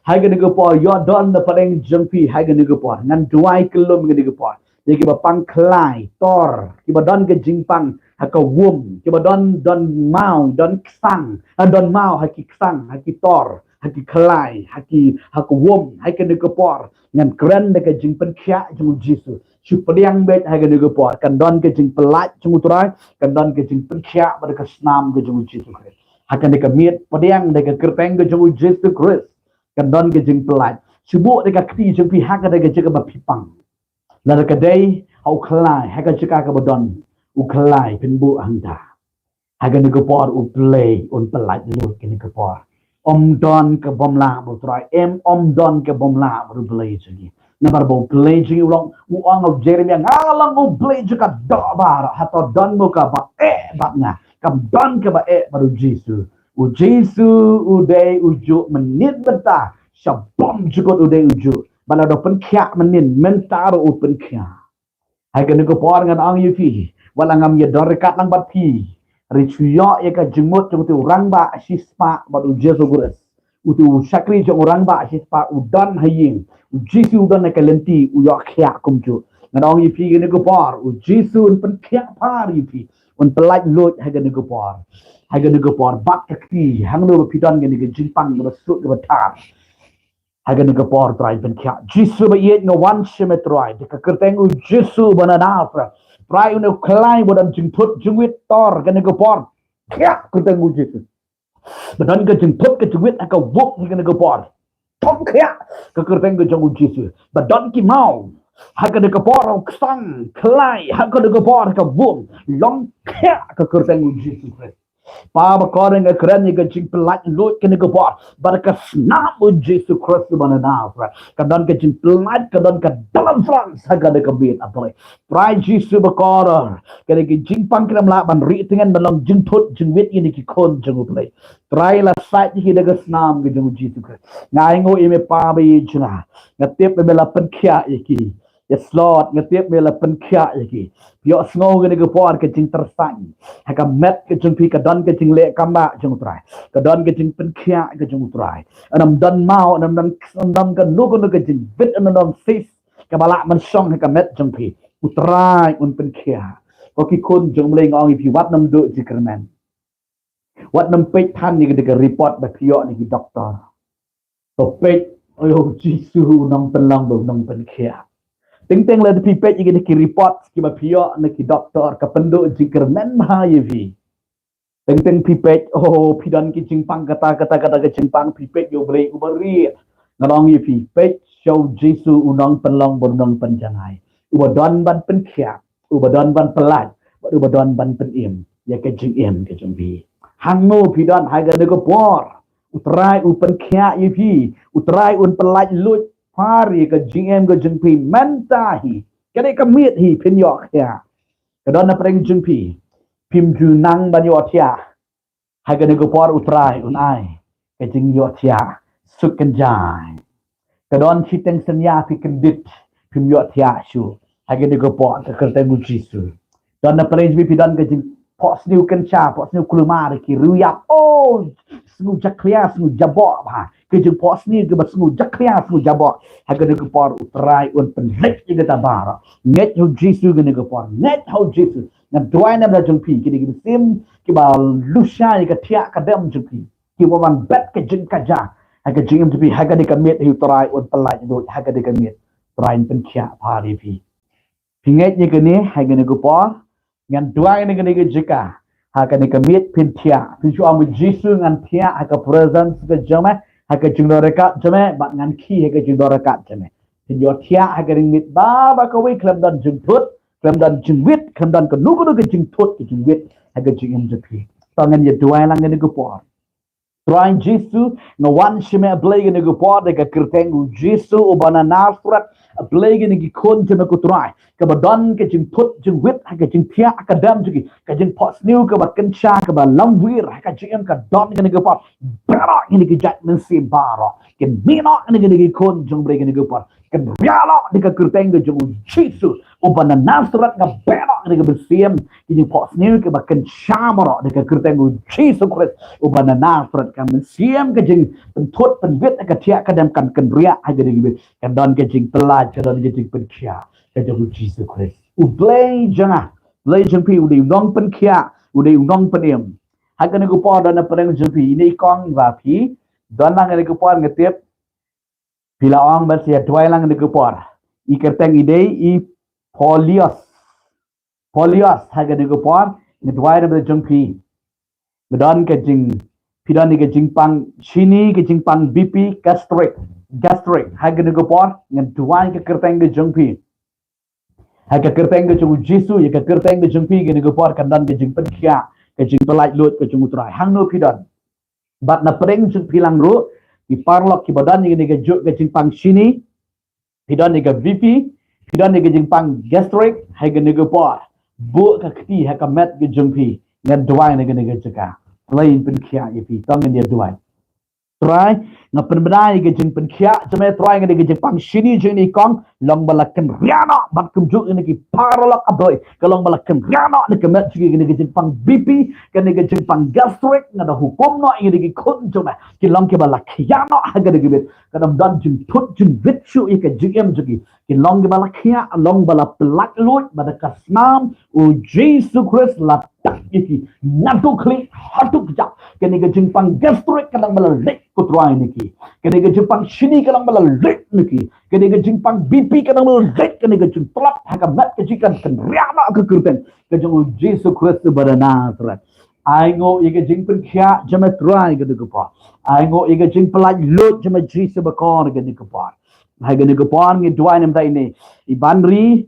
Ha kane ka por, ïoh don na pdeng jong phi ha kane ka por. Ngan duwai kyllum kane ka por ïa kiba pang khlai, tor, kiba don ka jingpang ha ka wom, kiba don, don maw, don ksang, ha, don maw ha ki ksang, ha ki tor, ha ki khlai, ha ki, ha ka wom, ha kane ka por ngan kren da ka jingpynkhiah jong U Jisu. Shu pdiang beit ha kane ka por, kan don ka jingpyllait jong U Trai, kan don ka jingpynkhiah bad ka snam ka jong U Jisu Khrist. Ha kane ka miet, pdiang da ka kyrteng ka jong U Jisu Khrist, kan don ka jingpyllait. Shu buh da ka kti jong phi ha kane ka jaka ba phi pang. Lada ka dei ha u khlai, ha ka jaka kaba don u khlai, phin buh hangta. Ha kane ka por U Blei un pyllait luid kane ka por. Ym don ka bym lah bad U Trai, em, ym don ka bym lah bad U Blei jong ngi. Namar ba U Blei jong ngi u long, u ong ha u Jeremaïah, nga long U Blei jong ka doh baroh, hato don mo kaba eh bad nga? Kam don kaba eh bad U Jisu. U Jisu u dei ujuh mynnin mynta, sha bymjukut u dei ujuh. Ba lada u pynkhiah mynnin, mynta ruh u pynkhiah. Ha kane ka por ngan ong ïa phi, wat la ngam ïadon ryngkat lang bad phi, hynrei shu ïoh ïa ka jingmut jong uto u rangbah shispah bad U Jisu Khrist. Uto u shakri jong u rangbah shispah u don ha ïing, U Jisu u don ha ka lynti, u ïoh khiah kumjuh. Ngan ong ïa phi kane ka por, U Jisu un pynkhiah phar ïa phi. Un pyllait luid ha kane ka por. Ha kane ka por, bat ka kti, hangno ba phi don kane ka jingpang kaba suk kaba thar. Ha kane ka por Trai pynkhiah. Jisu ba ïeit, nga wan sha me Trai, da ka kyrteng u Jisu ba na Nasareth. Trai, une u khlaiñ ba don jingthut jingwit, tor kane ka por. Khiah kyrteng u Jisu. Ba don ka jingthut ka jingwit ha ka vuk ha kane ka por. Thom khiah ka kyrteng ka jong u Jisu. Ba don ki maw ha kane ka por, u ksang khlaiñ ha kane ka por ha ka vuk. Long khiah ka kyrteng u Jisu Khrist. Pa bakordor, nga kren ïa ka jingpyllait luid kane ka por. Bad ka snam u Jisu Khrist ba na Nasareth, ka don ka jingpyllait, ka don ka deliverance ha kane ka miet, A Blei. Trai Jisu bakordor, kane ka jingpang kim lah ban rieh tyngen, ban long jingthut jingwit ïa kine ki khun jong U Blei. Trai, la sait ïa ki da ka snam ka jong u Jisu Khrist. Nga ainguh ïa me Pa ba ïeit jong nga. Nga tip ba me la pynkhiah ïa ki. Ïa slot, nga tip me la pynkhiah ïa ki. Phi ïohsngew kane ka por ka jingtyrsañ ha ka met ka jong phi, ka don ka jingleh kam ba jong U Trai. Ka don ka jingpynkhiah ka jong U Trai. Ym don maw, ym don, ym don kano kano ka jingbit, ym don cyst kaba lah ban shong ha ka met jong phi. U Trai un pynkhiah. Ko ki khun jong U Blei, nga ong ïa phi, wat nym duh jingkyrmen. Wat nym peit than ïa ka report ba phi ïoh na ki doktor. To peit, oi, u Jisu u nongpynlong bad u nongpynkhiah. Teng teng lada phi peit ïa ki report kiba phi ïoh na ki doktor, ka pynduh jingkyrmen bha ïa phi. Teng teng phi peit, oh, phi don ki jingpang kata kata kata ka jingpang, phi peit ïa U Blei uba rieh. Nga ong ïa phi, peit sha u Jisu u nongpynlong bad u nongpynjanai, uba don ban pynkhiah, uba don ban pyllait, bad uba don ban pynim ïa ka jingim ka jong phi. Hangno phi don ha kane ka por, U Trai u pynkhiah ïa phi. U Trai un pyllait luid phar ïa ka jingim ka jong phi mynta hi. Ka dei ka miet hi, phin ïoh khiah. Ka don na pdeng jong phi. Phim ju nang ban ïohthiah. Ha kane ka por U Trai un ai ka jingïohthiah suk kynjai. Ka don shiteng synñia phi kyndit, phim ïohthiah shuh. Ha kane ka por, ka kyrteng u Jisu. Don na pdeng jong phi, phi don ka jingphohsniew kynsha, phohsniew kulmar, ki riew ïap. Oh, sngew jakhlia, sngew jaboh bha. Ka jingphohsniew kaba sngew jakhlia, sngew jaboh. Ha kane ka por U Trai un pynleit ïa kata baroh. Ngeit ha u Jisu kane ka por. Ngeit ha u Jisu. Ngan duwai na bynta jong phi, kine ki mynsiem kiba lushai ïa ka thiah ka dem jong phi, kiba wan bet ka jingkajia ha ka jingim jong phi, ha kane ka miet hi U Trai un pyllait luid, ha kane ka miet U Trai un pynkhiah phar ïa phi. Phi ngeit ïa kane ha kane ka por? Ngan duwai na kane ka jaka. Ha kane ka miet phin thiah, phin shu ong, Jisu, ngan thiah ha ka presence ka jong me, ha ka jingdon ryngkat jong me, bad ngan khie ha ka jingdon ryngkat jong me. Phin ïohthiah ha kane ka miet ba, ba kawei khlem don jingthut, khlem don jingwit, khlem don kano kano ka jingthut ka jingwit ha ka jingim jong phi. To ngin ïa duwai lang kane ka por. Trai Jisu, nga wan sha me, A Blei, kane ka por da ka kyrteng u Jisu uba na Nasareth. A Blei, kine ki khun jong me ko Trai, kaba don ka jingthut jingwit ha ka jingthiah ka dem jong ki, ka jingphohsniew kaba kynsha, kaba lamwir ha ka jingim, ka don kane ka por. Baroh kine ki jait mynsiem baroh kin mih noh na kine ki khun jong U Blei kane ka por. Kynriah noh da ka kyrteng ka jong u Jisu uba na Nasareth. Nga beh noh na ka mynsiem, ki jingphohsniew kiba kynsha baroh, da ka kyrteng u Jisu Khrist uba na Nasareth. Ka mynsiem ka jingpynthut pynwit ha ka thiah ka dem kan kynriah ha kane ka miet. Kan don ka jingpyllait, kan don ka jingpynkhiah ka jong u Jisu Khrist. U Blei jong nga, Blei jong phi, u dei u nongpynkhiah, u dei u nongpynim. Ha kane ka por, don na pdeng jong phi ine i kong, ba phi don lang kane ka por, nga tip phi la ong ba sa ïa duwai lang kane ka por. I kyrteng i dei i Polios. Polios, ha kane ka por nga duwai na bynta jong phi. Nga don ka jing, phi don ïa ka jingpang shini, ka jingpang B P, gastric, gastric. Ha kane ka por nga duwai ka kyrteng ka jong phi. Ha ka kyrteng ka jong u Jisu, ïa ka kyrteng ka jong phi kane ka por kan don ka jingpynkhiah, ka jingpyllait luid ka jong u Trai. Hangno phi don, bad na pdeng jong phi lang ruh, ki paralok kiba don ïa kane ka juk ka jingpang shini, phi don ïa ka B P, phi don ïa ka jingpang gastric, ha kane ka por buh ka kti ha ka met ka jong phi. Ngan duwai na kane ka jaka. Blei un pynkhiah ïa phi. To ngin ïa duwai. Trai, nga pynbna ïa ka jingpynkhiah jong me, Trai, nga dei ka jingpang shini jong ine i kong, long ba la kynriah noh, bad kumjuh ïa kine ki paralok, A Blei, ka long ba la kynriah noh na ka met jong ki, kane ka jingpang B P, kane ka jingpang gastric, nga da hukum noh ïa kine ki khun jong me kin long kiba la khiah noh ha kane ka miet. Kan ym don jingthut jingwit shuh ïa ka jingim jong ki. Kin long kiba la khiah, long ba la pyllait luid, bad da ka snam u Jisu Khrist la attack ïa ki. Naduh khlieh haduh kjat. Kane ka jingpang gastric ka dang ba la leit, ko Trai, na ki. Kane ka jingpang shini ka dang ba la leit, na ki. Kane ka jingpang B P ka dang ba la leit, kane ka jingtlot ha ka met ka jingkynriah noh ka kyrteng ka jong u Jisu Khrist uba na Nasareth. Ai nguh ïa ka jingpynkhiah jong me, Trai, ha kane ka por. Ai nguh ïa ka jingpyllait luid jong me, Jisu bakor, ha kane ka por. Ha kane ka por ngi duwai na bynta ine i Banri,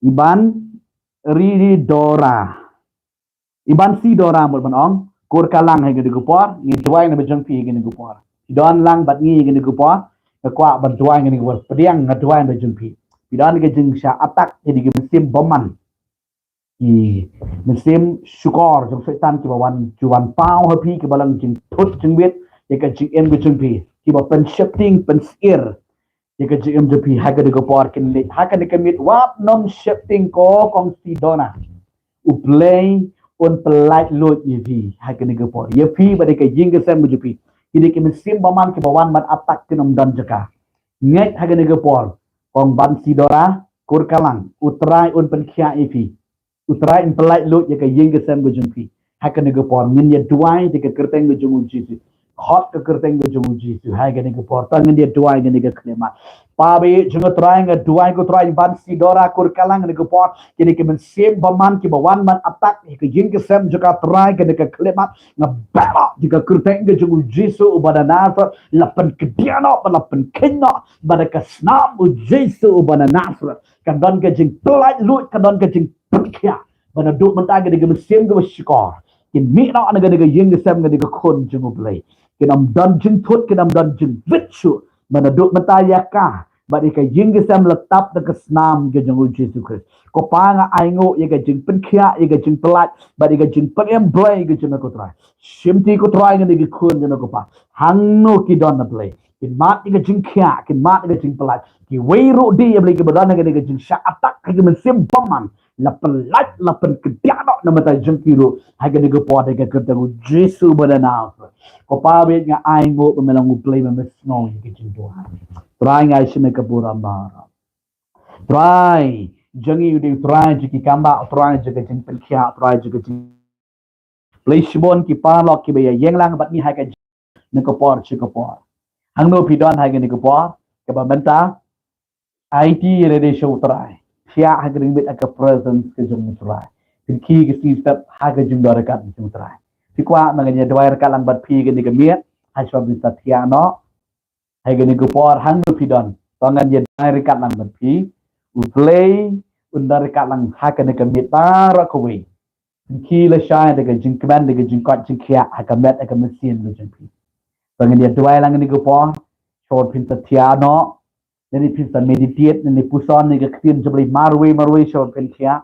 i Banri Dora, i Bansidora, mut ban ong, Kurkalang, ha kane ka por. Ngi duwai na bynta jong phi ha kane ka por. Phi don lang bad ngi ha kane ka por. Nga kwah ban duwai ha kane ka por. Pdiang, nga duwai na bynta jong phi. Phi don ka jingshah attack ïa ki mynsiem bymman, ki mynsiem shukor jong Soitan kiba wan, ki wan paw ha phi, kiba long jingthut jingwit ïa ka jingim ka jong phi, kiba pynsheptieng pynsyier ïa ka jingim jong phi. Ha kane ka por kin leit, ha kane ka miet wat nym sheptieng, ko Kong Sidona. U Blei un pyllait luid ïa phi ha kane ka por, ïa phi bad ïa ka ïing ka sem ka jong phi. Kine ki mynsiem bymman kiba wan ban attack kin ym don jaka. Ngeit ha kane ka por, Kong Bansidora Kurkalang, u Trai un pynkhiah ïa phi. U Trai un pyllait luid ïa ka ïing ka sem ka jong phi. Ha kane ka por ngin ïa duwai da ka kyrteng ka jong u Jisu. Khot ka kyrteng ka jong u Jisu ha kane ka por. To ngin ïa duwai ha kane ka khyllipmat. Pa ba ïeit jong nga, Trai, nga duwai, ko Trai, Bansidora Kurkalang, ha kane ka por. Kine ki mynsiem bymman kiba wan ban attack ïa ka ïing ka sem jong ka, Trai, ha kane ka khyllipmat, nga beh noh da ka kyrteng ka jong u Jisu uba na Nasareth. La pynkdiah noh bad la pynkheiñ noh bad ka snam u Jisu uba na Nasareth. Kan don ka jingpyllait luid, kan don ka jingpynkhiah. Ba naduh mynta kane ka mynsiem kaba shukor kin mih noh na kane ka ïing ka sem, kane ka khun jong u Blei. Kin ym don jingthut, kin ym don jingwit shuh. Ba naduh mynta ïa ka bad ïa ka ïing ka sem la tap da ka snam ka jong u Jisu Khrist. Ko Pa, nga ai nguh ïa ka jingpynkhiah, ïa ka jingpyllait bad ïa ka jingpynim Blei ka jong me, ko Trai. Shimti, ko Trai, ïa kine ki khun jong me, ko Pa. Hangno ki don, A Blei, kin mad ïa ka jingkhiah, kin mad ïa ka jingpyllait. Kiwei ruh de, A Blei, kiba don ha kane ka jingshah attack ha ki mynsiem bymman, la pyllait, la pynkdiah noh na bynta jong ki ruh ha kane ka por da ka kyrteng u Jisu uba na Nasareth. Ko Pa ba ïeit, nga ai nguh ba me long U Blei ba me sngew ïa ka jingduwai. Trai, nga ai sha me ka burom baroh. Trai jong ngi, u dei u Trai jong ki kambah, u Trai jong ka jingpynkhiah, u Trai jong ka jing Blei shibun ki paralok kiba ïa ïeng lang bad ngi ha ka jing, na ka por sha ka por. Hangno phi don ha kane ka por, kaba mynta aiti ïa lade sha u Trai. Thiah ha ka ring bit ha ka presence ka jong u Trai. Pynkhih ka sngi step ha ka jingdon ryngkat ka jong u Trai. Phi kwah ba ngan ïa duwai ryngkat lang bad phi ha kane ka miet, ha shuwa phin sa thiah noh? Ha kane ka por hangno phi don, to ngan ïa duwai ryngkat lang bad phi. U Blei un don ryngkat lang ha kane ka miet baroh kawei. Pynkhih lashai da ka jingkmen, da ka jingkoit jingkhiah ha ka met, ha ka mynsiem ka jong phi. To ngan ïa duwai lang ha kane ka por. Shuwa phin sa thiah noh, lane phin sa meditate, lane puson ïa ka ktien jong U Blei marwei marwei shuwa phin thiah.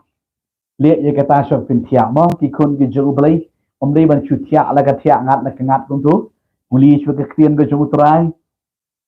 Leh ïa kata shuwa phin thiah mo, ki khun ki jong U Blei. Ym dei ban shu thiah la ka thiah, ngat la ka ngat kumto. Pule shuwa ka ktien ka jong u Trai.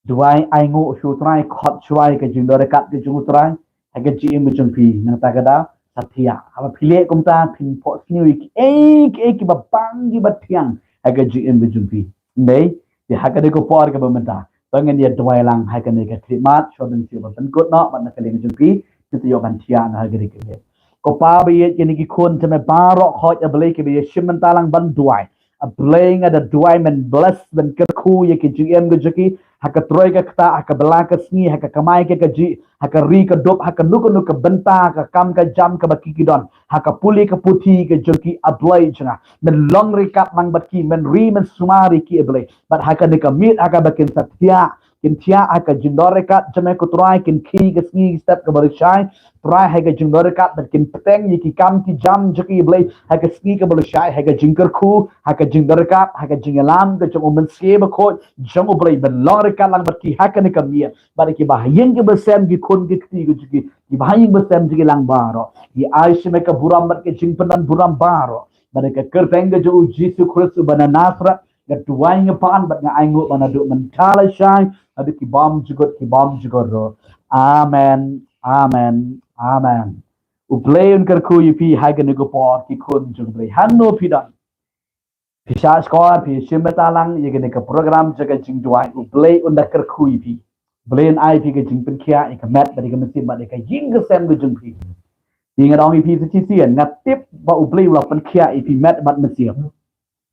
Duwai, ai nguh sha u Trai, khot shuwa ïa ka jingdon ryngkat ka jong u Trai ha ka jingim ka jong phi. Nangta ka da sa thiah. Haba phi leh kumta, phin phohsniew ïa kiei kiei kiba bang kiba thiang ha ka jingim ka jong phi. Ym dei? Te ha kane ka por kaba mynta, to ngan ïa duwai lang ha kane ka khyllipmat, shuwa ban shu ban pynkut noh bad na ka liang jong phi, phin sa ïoh ban thiah noh ha kane ka miet. Ko Pa ba ïeit, kine ki khun jong me baroh, khot, A Blei, kiba ïa shim bynta lang ban duwai. A Blei, nga da duwai men bless, men kyrkhu ïa ka jingim ka jong ki ha ka trei ka ktah, ha ka bylla ka sngi, ha ka kamai ka kajih, ha ka ri ka duk, ha kano kano ka bynta, ka kam ka jam kaba ki ki don, ha ka pule ka puthi ka jong ki, A Blei jong nga. Men long ryngkat lang bad ki, men ri men sumar ïa ki, A Blei. Bad ha kane ka miet, ha kaba kin sa thiah, kin thiah ha ka jingdon ryngkat jong me, ko Trai, kin khih ka sngi step kaba lashai, Trai, ha ka jingdon ryngkat, bad kin bteng ïa ki kam ki jam jong ki, A Blei, ha ka sngi kaba lashai, ha ka jingkyrkhu, ha ka jingdon ryngkat, ha ka jingïalam ka jong U Mynsiem Bakhuid jong U Blei, men long ryngkat lang bad ki ha kane ka miet. Bad kiba ha ïing kiba sem, ki khun ki kti ka jong ki, kiba ha ïing ba sem jong ki lang baroh, ngi ai sha me ka burom bad ka jingpynlong burom baroh. Bad ha ka kyrteng ka jong U Jisu Khrist uba na Nasareth, nga duwai, nga pan bad nga ai nguh ba naduh mynta lashai haduh ki bymjukut ki bymjukut ruh. Amen. Amen. Amen. U Blei un kyrkhu ïa phi ha kane ka por, ki khun jong U Blei. Hangno phi don, phi shah shkor, phi shim bynta lang ïa kane ka program jong ka jingduwai, U Blei un da kyrkhu ïa phi. U Blei un ai phi ka jingpynkhiah ïa ka met bad ïa ka mynsiem bad ïa ka ïing ka sem ka jong phi. Te nga ong ïa phi sa shisien, nga tip ba U Blei u la pynkhiah ïa phi met bad mynsiem.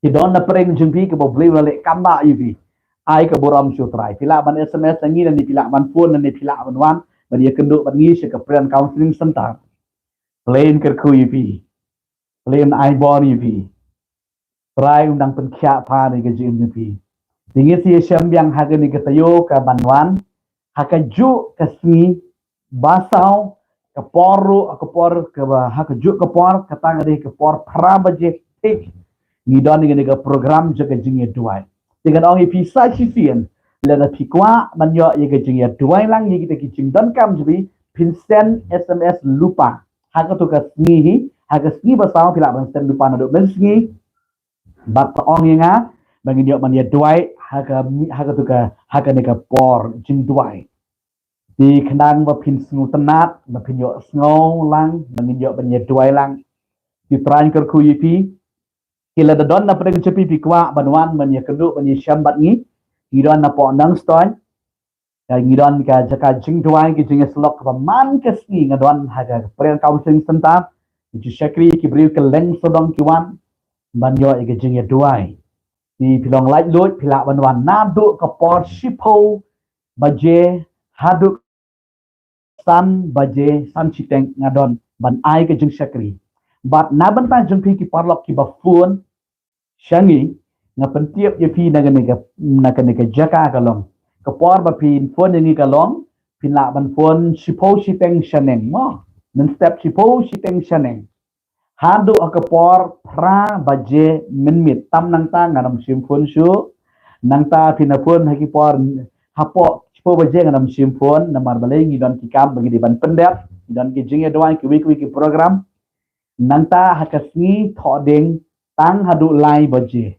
Phi don na pdeng jong phi kaba U Blei u la leh kam ba ïa phi. Ai ka burom sha U Trai. Phi lah ban S M S ïa ngi, lane phi lah ban phone, lane phi lah ban wan ban ïakynduh bad ngi sha ka Prayer Counseling Center. Khlem kyrkhu ïa phi. Khlem ai bor ïa phi. Trai un dang pynkhiah pat ïa ka jingim jong phi. Te ngi sa ïashem biang ha kane ka taïew ka ban wan, ha kajuh ka sngi ba saw, ka por ruh, ha ka por kaba, ha kajuh ka por, kata ka dei ka por phra baje thik. Ngi don ïa kane ka program jong ka jingïaduwai. Te ngan ong ïa phi sa shisien, lada phi kwah ban ïoh ïa ka jingïaduwai lang ïa kita ki jingdonkam jong phi, phin send S M S lypa. Ha kato ka sngi hi, ha ka sngi ba saw phi lah ban send lypa naduh mynsngi. Bad to ong ïa nga ba ngin ïoh ban ïaduwai ha ka, ha kato ka, ha kane ka por jingduwai. Te khnang ba phin sngewtynnat, ba phin ïohsngew lang, ba ngin ïoh ban ïaduwai lang. Te Trai un kyrkhu ïa phi. Te lada don na pdeng jong phi phi kwah ban wan ban ïakynduh ban ïashem bad ngi, ngi don napoh Nongstoiñ. Ka ngi don ka jaka jingduwai, ka jingïasyllok kaba man ka sngi nga don ha ka Prayer Counseling Center. Ki jingshakri ki briew kylleng sawdong ki wan ban ïoh ïa ka jingïaduwai. Te phi long laitluid phi lah ban wan naduh ka por shiphew baje haduh san baje san shiteng nga don ban ai ka jingshakri. Bad na bynta jong phi ki paralok kiba phone sha ngi, nga pyntip ïa phi na kane ka, na kane ka jaka ka long, ka por ba phin phone ïa ngi ka long, phin lah ban phone shiphew shiteng shaneng mo. Mynstep shiphew shiteng shaneng haduh ha ka por phra baje mynmiet. Tam nangta ngan ym shim phone shuh. Nangta phin phone ha ki por hapoh shiphew baje ngan ym shim phone, namar balei ngi don ki kam ba ngi dei ban pyndep, ngi don ki jingïaduwai, kiwei kiwei ki program. Nangta ha ka sngi Thohdieng tang haduh lai baje.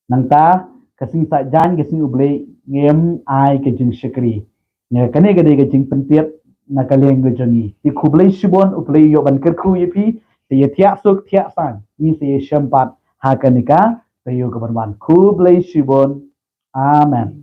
Nangta ka sngi Saitjaiñ, ka sngi U Blei, ngim ai ka jingshakri. Ïa kane ka dei ka jingpyntip na ka liang ka jong ngi. Te khublei shibun, U Blei u ïoh ban kyrkhu ïa phi. Te ïa thiah suk thiah saiñ, ngi sa ïashem pat ha kane ka taïew ka ban wan. Khublei shibun. Amen.